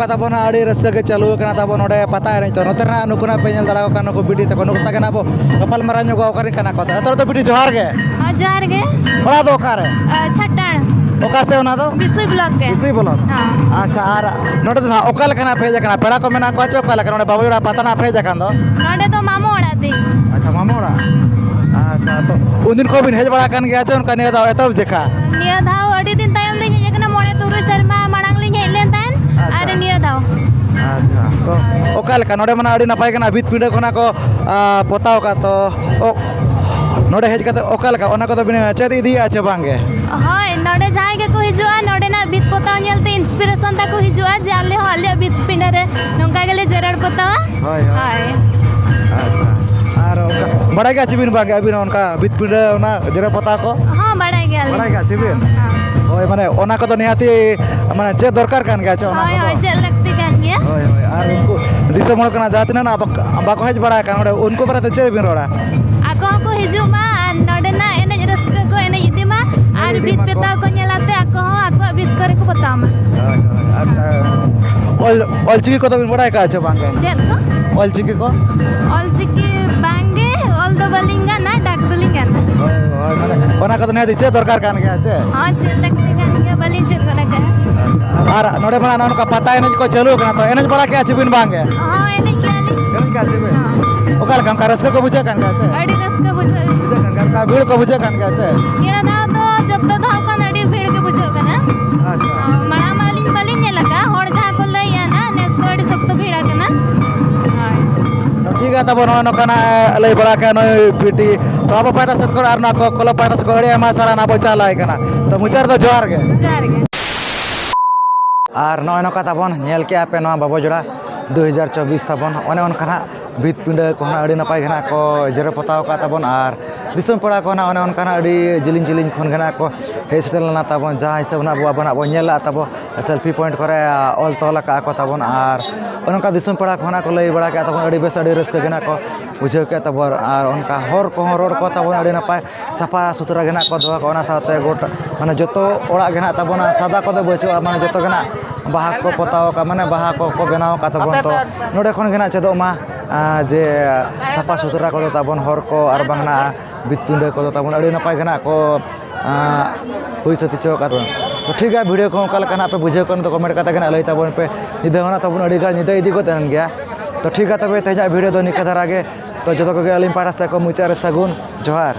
ᱛᱟᱵᱚᱱᱟ, ᱟᱹᱰᱤ ᱨᱟᱹᱥᱠᱟᱹ ᱜᱮ ᱪᱟᱹᱞᱩ ᱟᱠᱟᱱᱟ ᱛᱟᱵᱚᱱ ᱱᱚᱰᱮ ᱯᱟᱛᱟ ᱮᱱᱮᱡ᱾ ᱛᱚ ᱱᱚᱛᱮ ᱨᱮᱱᱟᱜ ᱱᱩᱠᱩ ᱱᱟᱜ ᱯᱮ ᱧᱮᱞ ᱫᱟᱲᱮ ᱟᱠᱚ ᱠᱟᱱᱟ, ᱱᱩᱠᱩ ᱵᱤᱴᱤ ᱛᱟᱠᱚ, ᱱᱩᱠᱩ ᱥᱟᱶ ᱜᱮ ᱱᱟᱜ ᱵᱚ ᱜᱟᱯᱟᱞ ᱢᱟᱨᱟᱣ ᱧᱚᱜᱚᱜᱼᱟ᱾ ᱚᱠᱟ ᱨᱮᱱ ᱠᱟᱱᱟ ᱠᱚ? ᱛᱚ ᱮᱛᱚ ᱫᱚ ᱵᱤᱴᱤ ᱡᱚᱦᱟᱨ ᱜᱮ᱾ ᱦᱚᱸ, ᱡᱚᱦᱟᱨ ᱜᱮ᱾ ᱚᱲᱟᱜ ᱫᱚ ᱚᱠᱟ ᱨᱮ? ᱟ, ᱪᱷᱟᱴᱟᱲ᱾ ᱚᱠᱟ ᱥᱮ ᱚᱱᱟ ᱫᱚ? ᱵᱤᱥᱩᱭ ᱵᱞᱚᱠ ᱜᱮ᱾ ᱵᱤᱥᱩᱭ ᱵᱞᱚᱠ᱾ ᱦᱚᱸ᱾ ᱟᱪᱪᱷᱟ, ᱟᱨ ᱱᱚᱰᱮ ᱫᱚ ᱱᱟᱜ ᱚᱠᱟ ᱞᱮᱠᱟ ᱱᱟᱜ ᱯᱮ ᱦᱮᱡ ᱟᱠᱟᱱᱟ? ᱯᱮᱲᱟ ᱠᱚ ᱢᱮᱱᱟᱜ ᱠᱚᱣᱟ ᱪᱮ ᱚᱠᱟ ᱞᱮᱠᱟ? ᱱᱚᱰᱮ ᱵᱟᱵᱩ ᱡᱚᱲᱟ ᱯᱟᱛᱟ ᱱᱟᱜ ᱯᱮ ᱦᱮᱡ ᱟᱠᱟᱱ ᱫᱚ? ᱱᱚᱰᱮ ᱫᱚ ᱢᱟᱢᱚ ᱚᱲᱟᱜ ᱛᱤᱧ᱾ ᱟᱪᱪᱷᱟ, ᱢᱟᱢᱚ ᱚᱲᱟᱜ᱾ ᱟᱪᱪᱷᱟ, ᱛᱚ ᱩᱱᱫᱤᱱ ᱠᱷᱚᱱ ᱵᱤᱱ ᱦᱮᱡ ᱵᱟᱲᱟ ᱟᱠᱟᱱ ᱜᱮᱭᱟ ᱪᱮ ᱚᱱᱠᱟ ᱱᱤᱭᱟᱹ ᱫᱷᱟᱣ ᱮᱛᱚᱦᱚᱵ ᱡᱮᱠᱷᱟ? ᱱᱤᱭᱟᱹ ᱫᱷᱟᱣ ᱟᱹᱰᱤ ᱫᱤᱱ ᱛᱟᱭᱚᱢ ᱞᱤᱧ ᱦᱮᱡ ᱟᱠᱟᱱᱟ, ᱢᱚᱬᱮ ᱛᱩᱨᱩᱭ ᱥᱮᱨᱢᱟ ᱢᱟᱲᱟᱝ ᱞᱤᱧ ᱦᱮᱡ ᱞᱮᱱ ᱛᱟᱦᱮᱸᱫ᱾ ᱟᱪᱪᱷᱟ᱾ ᱟᱨ ᱱᱤᱭᱟᱹ ᱫᱷᱟᱣ᱾ ᱟᱪᱪᱷᱟ, ᱛᱚ ᱚᱠᱟ ᱞᱮᱠᱟ ᱱᱚᱰᱮ ᱢᱟ ᱟᱹᱰᱤ ᱱᱟᱯᱟᱭ ᱠᱟᱱᱟ, ᱵᱷᱤᱛ ᱯᱤᱸᱰᱟᱹ ᱠᱷᱚᱱᱟᱜ ᱠᱚ, ᱟ, ᱯᱚᱛᱟᱣ ᱟᱠᱟᱫ, ᱛᱚ ᱚ, ᱱᱚᱰᱮ ᱦᱮᱡ ᱠᱟᱛᱮ ᱚᱠᱟ ᱞᱮᱠᱟ ᱚᱱᱟ ᱠᱚᱫᱚ ᱵᱤᱱ ᱪᱮᱫ ᱤᱫᱤᱭᱮᱫᱼᱟ ᱪᱮ ᱵᱟᱝ ᱜᱮ? ᱦᱳᱭ, ᱱᱚᱰᱮ ᱡᱟᱦᱟᱸᱭ ᱜᱮᱠᱚ ᱦᱤᱡᱩᱜᱼᱟ, ᱱᱚᱰᱮᱱᱟᱜ ᱵᱷᱤᱛ ᱯᱚᱛᱟᱣ ᱧᱮᱞᱛᱮ inspiration ᱛᱟᱠᱚ ᱦᱤᱡᱩᱜᱼᱟ ᱡᱮ ᱟᱞᱮ ᱦᱚᱸ ᱟᱞᱮᱭᱟᱜ ᱵᱷᱤᱛ ᱯᱤᱸᱰᱟᱹ ᱨᱮ ᱱᱚᱝᱠᱟ ᱜᱮᱞᱮ ᱡᱮᱨᱮᱲ ᱯᱚᱛᱟᱣᱟ᱾ ᱦᱳᱭ, ᱦᱳᱭ᱾ ᱦᱳᱭ᱾ ᱟᱪᱪᱷᱟ, ᱟᱨ ᱚᱱᱠᱟ ᱵᱟᱲᱟᱭ ᱜᱮᱭᱟ ᱪᱮ ᱵᱤᱱ ᱵᱟᱝ ᱜᱮ ᱟᱹᱵᱤᱱ ᱦᱚᱸ ᱚᱱᱠᱟ ᱵᱷᱤᱛ ᱯᱤᱸᱰᱟᱹ ᱚᱱᱟ ᱡᱮᱨᱮᱲ ᱯᱚᱛᱟᱣ ᱠᱚ? ᱦᱚᱸ, ᱵᱟᱲᱟᱭ ᱜᱮᱭᱟᱞᱤᱧ᱾ ᱵᱟᱲᱟᱭ ᱜᱮᱭᱟ ᱪᱮ ᱵᱤᱱ? ᱦᱚᱸ, ᱦᱚᱸ᱾ ᱦᱳᱭ, ᱢᱟᱱᱮ ᱚᱱᱟ ᱠᱚᱫᱚ ᱱᱤᱦᱟᱹᱛᱤ ᱢᱟᱱᱮ ᱪᱮᱫ ᱫᱚᱨᱠᱟᱨ ᱠᱟᱱ ᱜᱮᱭᱟ ᱪᱮ ᱚᱱᱟ ᱦᱳᱭ, ᱠᱚᱫᱚ? ᱦᱳᱭ, ᱪᱮᱫ ᱞᱟᱹᱠᱛᱤ ᱠᱟᱱ ᱜᱮᱭᱟ᱾ ᱦᱳᱭ, ᱦᱳᱭ, ᱟᱨ ᱩᱱᱠᱩ ᱫᱤᱥᱚᱢ ᱦᱚᱲ ᱠᱟᱱᱟ ᱡᱟᱦᱟᱸ ᱛᱤᱱᱟᱹᱜ ᱱᱟᱜ ᱵᱟᱠ-, ᱵᱟᱠᱚ ᱦᱮᱡ ᱵᱟᱲᱟ ᱟᱠᱟᱱ ᱱᱚᱰᱮ, ᱩᱱᱠᱩ ᱵᱟᱨᱮᱛᱮ ᱪᱮᱫ ᱵᱤᱱ ᱨᱚᱲᱟ? ᱟᱠᱚ ᱦᱚᱸᱠᱚ ᱦᱤᱡᱩᱜ ᱢᱟ ᱟᱨ ᱱᱚᱰᱮᱱᱟᱜ ᱮᱱᱮᱡ ᱨᱟᱹᱥᱠᱟᱹ ᱠᱚ ᱮᱱᱮᱡ ᱤᱫᱤ ᱢᱟ ᱟᱨ ᱮᱱᱮᱡ ᱤᱫᱤ ᱵᱷᱤᱛ ᱢᱟ ᱠᱚ᱾ ᱯᱚᱛᱟᱣ ᱠᱚ ᱧᱮᱞ ᱟᱛᱮ ᱟᱠᱚ ᱦᱚᱸ ᱟᱠᱚᱣᱟᱜ ᱵᱷᱤᱛ ᱠᱚᱨᱮ ᱠᱚ ᱯᱚᱛᱟᱣ ᱢᱟ᱾ ᱦᱳᱭ, ᱦᱳᱭ, ᱟᱨ, ᱚᱞ, ᱚᱞᱪᱤᱠᱤ ᱠᱚᱫᱚ ᱵᱤᱱ ᱵᱟᱲᱟᱭ ᱠᱟᱜᱼᱟ ᱪᱮ ᱵᱟᱝ ᱜᱮ? ᱪᱮᱫ ᱠᱚ? ᱚᱞᱪᱤᱠᱤ ᱠᱚ? ᱚᱞᱪᱤᱠᱤ ᱵᱟᱝ ᱜᱮ, ᱚᱞ ᱫᱚ ᱵᱟᱹᱞᱤᱧ ᱜᱟᱱᱟ, ᱰᱟᱠ ᱫᱚᱞᱤᱧ ᱜᱟᱱᱟ᱾ ᱦᱳᱭ, ᱦᱳᱭ, ᱢᱟᱱᱮ ᱚᱱᱟ ᱠᱚᱫᱚ ᱱᱤᱦᱟᱹᱛ ᱪᱮᱫ ᱫᱚᱨᱠᱟᱨ ᱠᱟᱱ ᱜᱮᱭᱟ ᱪᱮ? ᱦᱚᱸ, ᱪᱮᱫ ᱞᱟᱹᱠᱛᱤ ᱠᱟᱱ ᱜᱮᱭᱟ, ᱵᱟᱹᱞᱤᱧ ᱪᱮᱫ ᱜᱚᱫ ᱟᱠᱟᱫᱼᱟ᱾ ᱟᱨ ᱱᱚᱰᱮ ᱢᱟ ᱱᱚᱜᱼᱚ ᱱᱚᱝᱠᱟ ᱯᱟᱛᱟ ᱮᱱᱮᱡ ᱠᱚ ᱪᱟᱹᱞᱩ ᱟᱠᱟᱱᱟ, ᱛᱚ ᱮᱱᱮᱡ ᱵᱟᱲᱟ ᱠᱮᱜᱼᱟ ᱪᱮ ᱵᱤᱱ ᱵᱟᱝ ᱜᱮ? ᱦᱚᱸ, ᱮᱱᱮᱡ ᱜᱮᱭᱟᱞᱤᱧ᱾ ᱮᱱᱮᱡ ᱠᱮᱜᱼᱟ ᱪᱮ ᱵᱤᱱ? ᱦᱚᱸ᱾ ᱚᱠᱟ ᱞᱮᱠᱟ ᱚᱱᱠᱟ ᱨᱟᱹᱥᱠᱟᱹ ᱠᱚ ᱵᱩᱡᱷᱟᱹᱜ ᱠᱟᱱ ᱜᱮᱭᱟ ᱪᱮ? ᱟᱹᱰᱤ ᱨᱟᱹᱥᱠᱟᱹ ᱵᱩᱡᱷᱟᱹᱜ ᱠᱟᱱᱟ᱾ ᱵᱩᱡᱷᱟᱹᱜ ᱠᱟᱱ ᱜᱮᱭᱟ, ᱚᱱᱠᱟ ᱵᱷᱤᱲ ᱠᱚ ᱵᱩᱡᱷᱟᱹᱜ ᱠᱟᱱ ᱜᱮᱭᱟ ᱪᱮ? ᱱᱤᱭᱟᱹ ᱫᱷᱟᱣ ᱫᱚ ᱡᱚᱛᱚ ᱫᱷᱟᱣ ᱠᱷᱚᱱ ᱟᱹᱰᱤ ᱵᱷᱤᱲ ᱜᱮ ᱵᱩᱡᱷᱟᱹᱜ ᱠᱟᱱᱟ᱾ ᱟᱪᱪᱷᱟ᱾ ᱢᱟᱲᱟᱝ ᱢᱟ ᱟᱹᱞᱤᱧ ᱵᱟᱹᱞᱤᱧ ᱧᱮᱞ ᱟᱠᱟᱫᱼᱟ, ᱦᱚᱲ ᱡᱟᱦᱟᱸ ᱠᱚ ᱞᱟᱹᱭᱮᱫᱼᱟ ᱱᱟᱜ, ᱱᱮᱥ ᱫᱚ ᱟᱹᱰᱤ ᱥᱚᱠᱛᱚ ᱵᱷᱤᱲ ᱟᱠᱟᱱᱟ᱾ ᱦᱳᱭ᱾ ᱴᱷᱤᱠ ᱜᱮᱭᱟ, ᱛᱟᱵᱚᱱ ᱱᱚᱜᱼᱚᱭ ᱱᱚᱝᱠᱟᱱᱟᱜ ᱞᱟᱹᱭ ᱵᱟᱲᱟ ᱠᱮᱜᱼᱟ ᱱᱩᱭ ᱵᱤᱴᱤ᱾ ᱛᱚ ᱟᱵᱚ ᱯᱟᱦᱴᱟ ᱥᱮᱫ ᱠᱷᱚᱱ ᱟᱨ ᱱᱚᱣᱟ ᱠᱚ ᱠᱞᱟᱵᱽ ᱯᱟᱦᱴᱟ ᱥᱮᱫ ᱠᱷᱚᱱ ᱟᱹᱰᱤ ᱟᱭᱢᱟ ᱥᱟᱨᱦᱟᱣ ᱟᱵᱚ ᱪᱟᱞᱟᱭ ᱠᱟᱱᱟ᱾ ᱛᱚ ᱢᱩᱪᱟᱹᱫ ᱨᱮᱫᱚ ᱡᱚᱦᱟᱨ ᱜᱮ᱾ ᱡᱚᱦᱟᱨ ᱜᱮ᱾ ᱟᱨ ᱱᱚᱜᱼᱚᱭ ᱱᱚᱝᱠᱟ ᱛᱟᱵᱚᱱ ᱧᱮᱞ ᱠᱮᱜᱼᱟ ᱯᱮ ᱱᱚᱣᱟ ᱵᱟᱵᱚ ᱡᱚᱲᱟ ᱫᱩ ᱦᱟᱡᱟᱨ ᱪᱚᱵᱵᱤᱥ ᱛᱟᱵᱚᱱ, ᱚᱱᱮ ᱚᱱᱠᱟ ᱱᱟᱜ ᱵᱷᱤᱛ ᱯᱤᱸᱰᱟᱹ ᱠᱚᱦᱚᱸ ᱟᱹᱰᱤ ᱱᱟᱯᱟᱭ ᱜᱮ ᱱᱟᱜ ᱠᱚ ᱡᱮᱨᱮᱲ ᱯᱚᱛᱟᱣ ᱟᱠᱟᱫ ᱛᱟᱵᱚᱱ᱾ ᱟᱨ ᱫᱤᱥᱚᱢ ᱯᱮᱲᱟ ᱠᱚ ᱱᱟᱜ ᱚᱱᱮ ᱚᱱᱠᱟ ᱱᱟᱜ ᱟᱹᱰᱤ ᱡᱤᱞᱤᱧ ᱡᱤᱞᱤᱧ ᱠᱷᱚᱱ ᱜᱮ ᱱᱟᱜ ᱠᱚ ᱦᱮᱡ ᱥᱮᱴᱮᱨ ᱞᱮᱱᱟ ᱛᱟᱵᱚᱱ, ᱡᱟᱦᱟᱸ ᱦᱤᱥᱟᱹᱵ ᱱᱟᱜ ᱟᱵᱚ ᱟᱵᱚᱱᱟᱜ ᱵᱚᱱ ᱧᱮᱞ ᱞᱮᱜᱼᱟ ᱛᱟᱵᱚ, selfie point ᱠᱚᱨᱮ ᱚᱞ ᱛᱚᱞ ᱟᱠᱟᱫ ᱠᱚ ᱛᱟᱵᱚᱱ᱾ ᱟᱨ ᱚᱱᱮ ᱚᱱᱠᱟ ᱫᱤᱥᱚᱢ ᱯᱮᱲᱟ ᱠᱚᱦᱚᱸ ᱱᱟᱜ ᱠᱚ ᱞᱟᱹᱭ ᱵᱟᱲᱟ ᱠᱮᱜᱼᱟ ᱛᱟᱵᱚᱱ, ᱟᱹᱰᱤ ᱵᱮᱥ ᱟᱹᱰᱤ ᱨᱟᱹᱥᱠᱟᱹ ᱜᱮ ᱱᱟᱜ ᱠᱚ ᱵᱩᱡᱷᱟᱹᱣ ᱠᱮᱜᱼᱟ ᱛᱟᱵᱚᱱ᱾ ᱟᱨ ᱚᱱᱠᱟ ᱦᱚᱨ ᱠᱚᱦᱚᱸ ᱨᱚᱲ ᱠᱚ ᱛᱟᱵᱚᱱ ᱟᱹᱰᱤ ᱱᱟᱯᱟᱭ ᱥᱟᱯᱷᱟ ᱥᱩᱛᱨᱟᱹ ᱜᱮ ᱱᱟᱜ ᱠᱚ ᱫᱚᱦᱚ ᱠᱟᱜᱼᱟ᱾ ᱚᱱᱟ ᱥᱟᱶᱛᱮ ᱜᱚᱴᱟ ᱢᱟᱱᱮ ᱡᱚᱛᱚ ᱚᱲᱟᱜ ᱜᱮ ᱱᱟᱜ ᱛᱟᱵᱚᱱ ᱥᱟᱫᱟ ᱠᱚᱫᱚ ᱵᱟᱹᱪᱩᱜᱼᱟ, ᱢᱟᱱᱮ ᱡᱚᱛᱚ ᱜᱮ ᱱᱟᱜ ᱵᱟᱦᱟ ᱠᱚ ᱯᱚᱛᱟᱣ ᱟᱠᱟᱫ, ᱢᱟᱱᱮ ᱵᱟᱦᱟ ᱠᱚ ᱠᱚ ᱵᱮᱱᱟᱣ ᱟᱠᱟᱫ ᱛᱟᱵᱚᱱ᱾ ᱛᱚ ᱱᱚᱰᱮ ᱠᱷᱚᱱ ᱜᱮ ᱱᱟᱜ ᱪᱮᱫᱚᱜ ᱢᱟ, ᱟᱨ ᱡᱮ ᱥᱟᱯᱷᱟ ᱥᱩᱛᱨᱟ ᱠᱚᱫᱚ ᱛᱟᱵᱚᱱ ᱦᱚᱨ ᱠᱚ ᱟᱨ ᱵᱟᱝ ᱱᱟᱜ ᱵᱤᱛ ᱯᱤᱸᱰᱟᱹ ᱠᱚᱫᱚ ᱛᱟᱵᱚᱱ ᱟᱹᱰᱤ ᱱᱟᱯᱟᱭ ᱜᱮ ᱱᱟᱜ ᱠᱚ ᱟᱸ, ᱦᱩᱭ ᱥᱟᱹᱛ ᱦᱚᱪᱚ ᱟᱠᱟᱫ ᱛᱟᱵᱚᱱᱟ᱾ ᱛᱚ ᱴᱷᱤᱠ ᱜᱮᱭᱟ, ᱵᱷᱤᱰᱤᱭᱳ ᱠᱚ ᱚᱠᱟ ᱞᱮᱠᱟ ᱱᱟᱜ ᱯᱮ ᱵᱩᱡᱷᱟᱹᱣ ᱠᱮᱫ, ᱚᱱᱟ ᱫᱚ ᱠᱚᱢᱮᱱᱴ ᱠᱟᱛᱮ ᱜᱮ ᱱᱟᱜ ᱞᱟᱹᱭ ᱛᱟᱵᱚᱱ ᱯᱮ᱾ ᱧᱤᱫᱟᱹ ᱦᱚᱸ ᱱᱟᱜ ᱛᱟᱵᱚᱱ ᱟᱹᱰᱤ ᱜᱟᱱ ᱧᱤᱫᱟᱹ ᱤᱫᱤ ᱜᱚᱫ ᱮᱱ ᱜᱮᱭᱟ᱾ ᱛᱚ ᱴᱷᱤᱠ ᱜᱮᱭᱟ, ᱛᱚᱵᱮ ᱛᱮᱦᱮᱧᱟᱜ ᱵᱷᱤᱰᱤᱭᱳ ᱫᱚ ᱱᱤᱝᱠᱟᱹ ᱫᱷᱟᱨᱟ ᱜᱮ᱾ ᱛᱚ ᱡᱚᱛᱚ ᱠᱚᱜᱮ ᱟᱹᱞᱤᱧ ᱯᱟᱦᱴᱟ ᱥᱮᱫ ᱠᱷᱚᱱ ᱢᱩᱪᱟᱹᱫ ᱨᱮ ᱥᱟᱹᱜᱩᱱ ᱡᱚᱦᱟᱨ᱾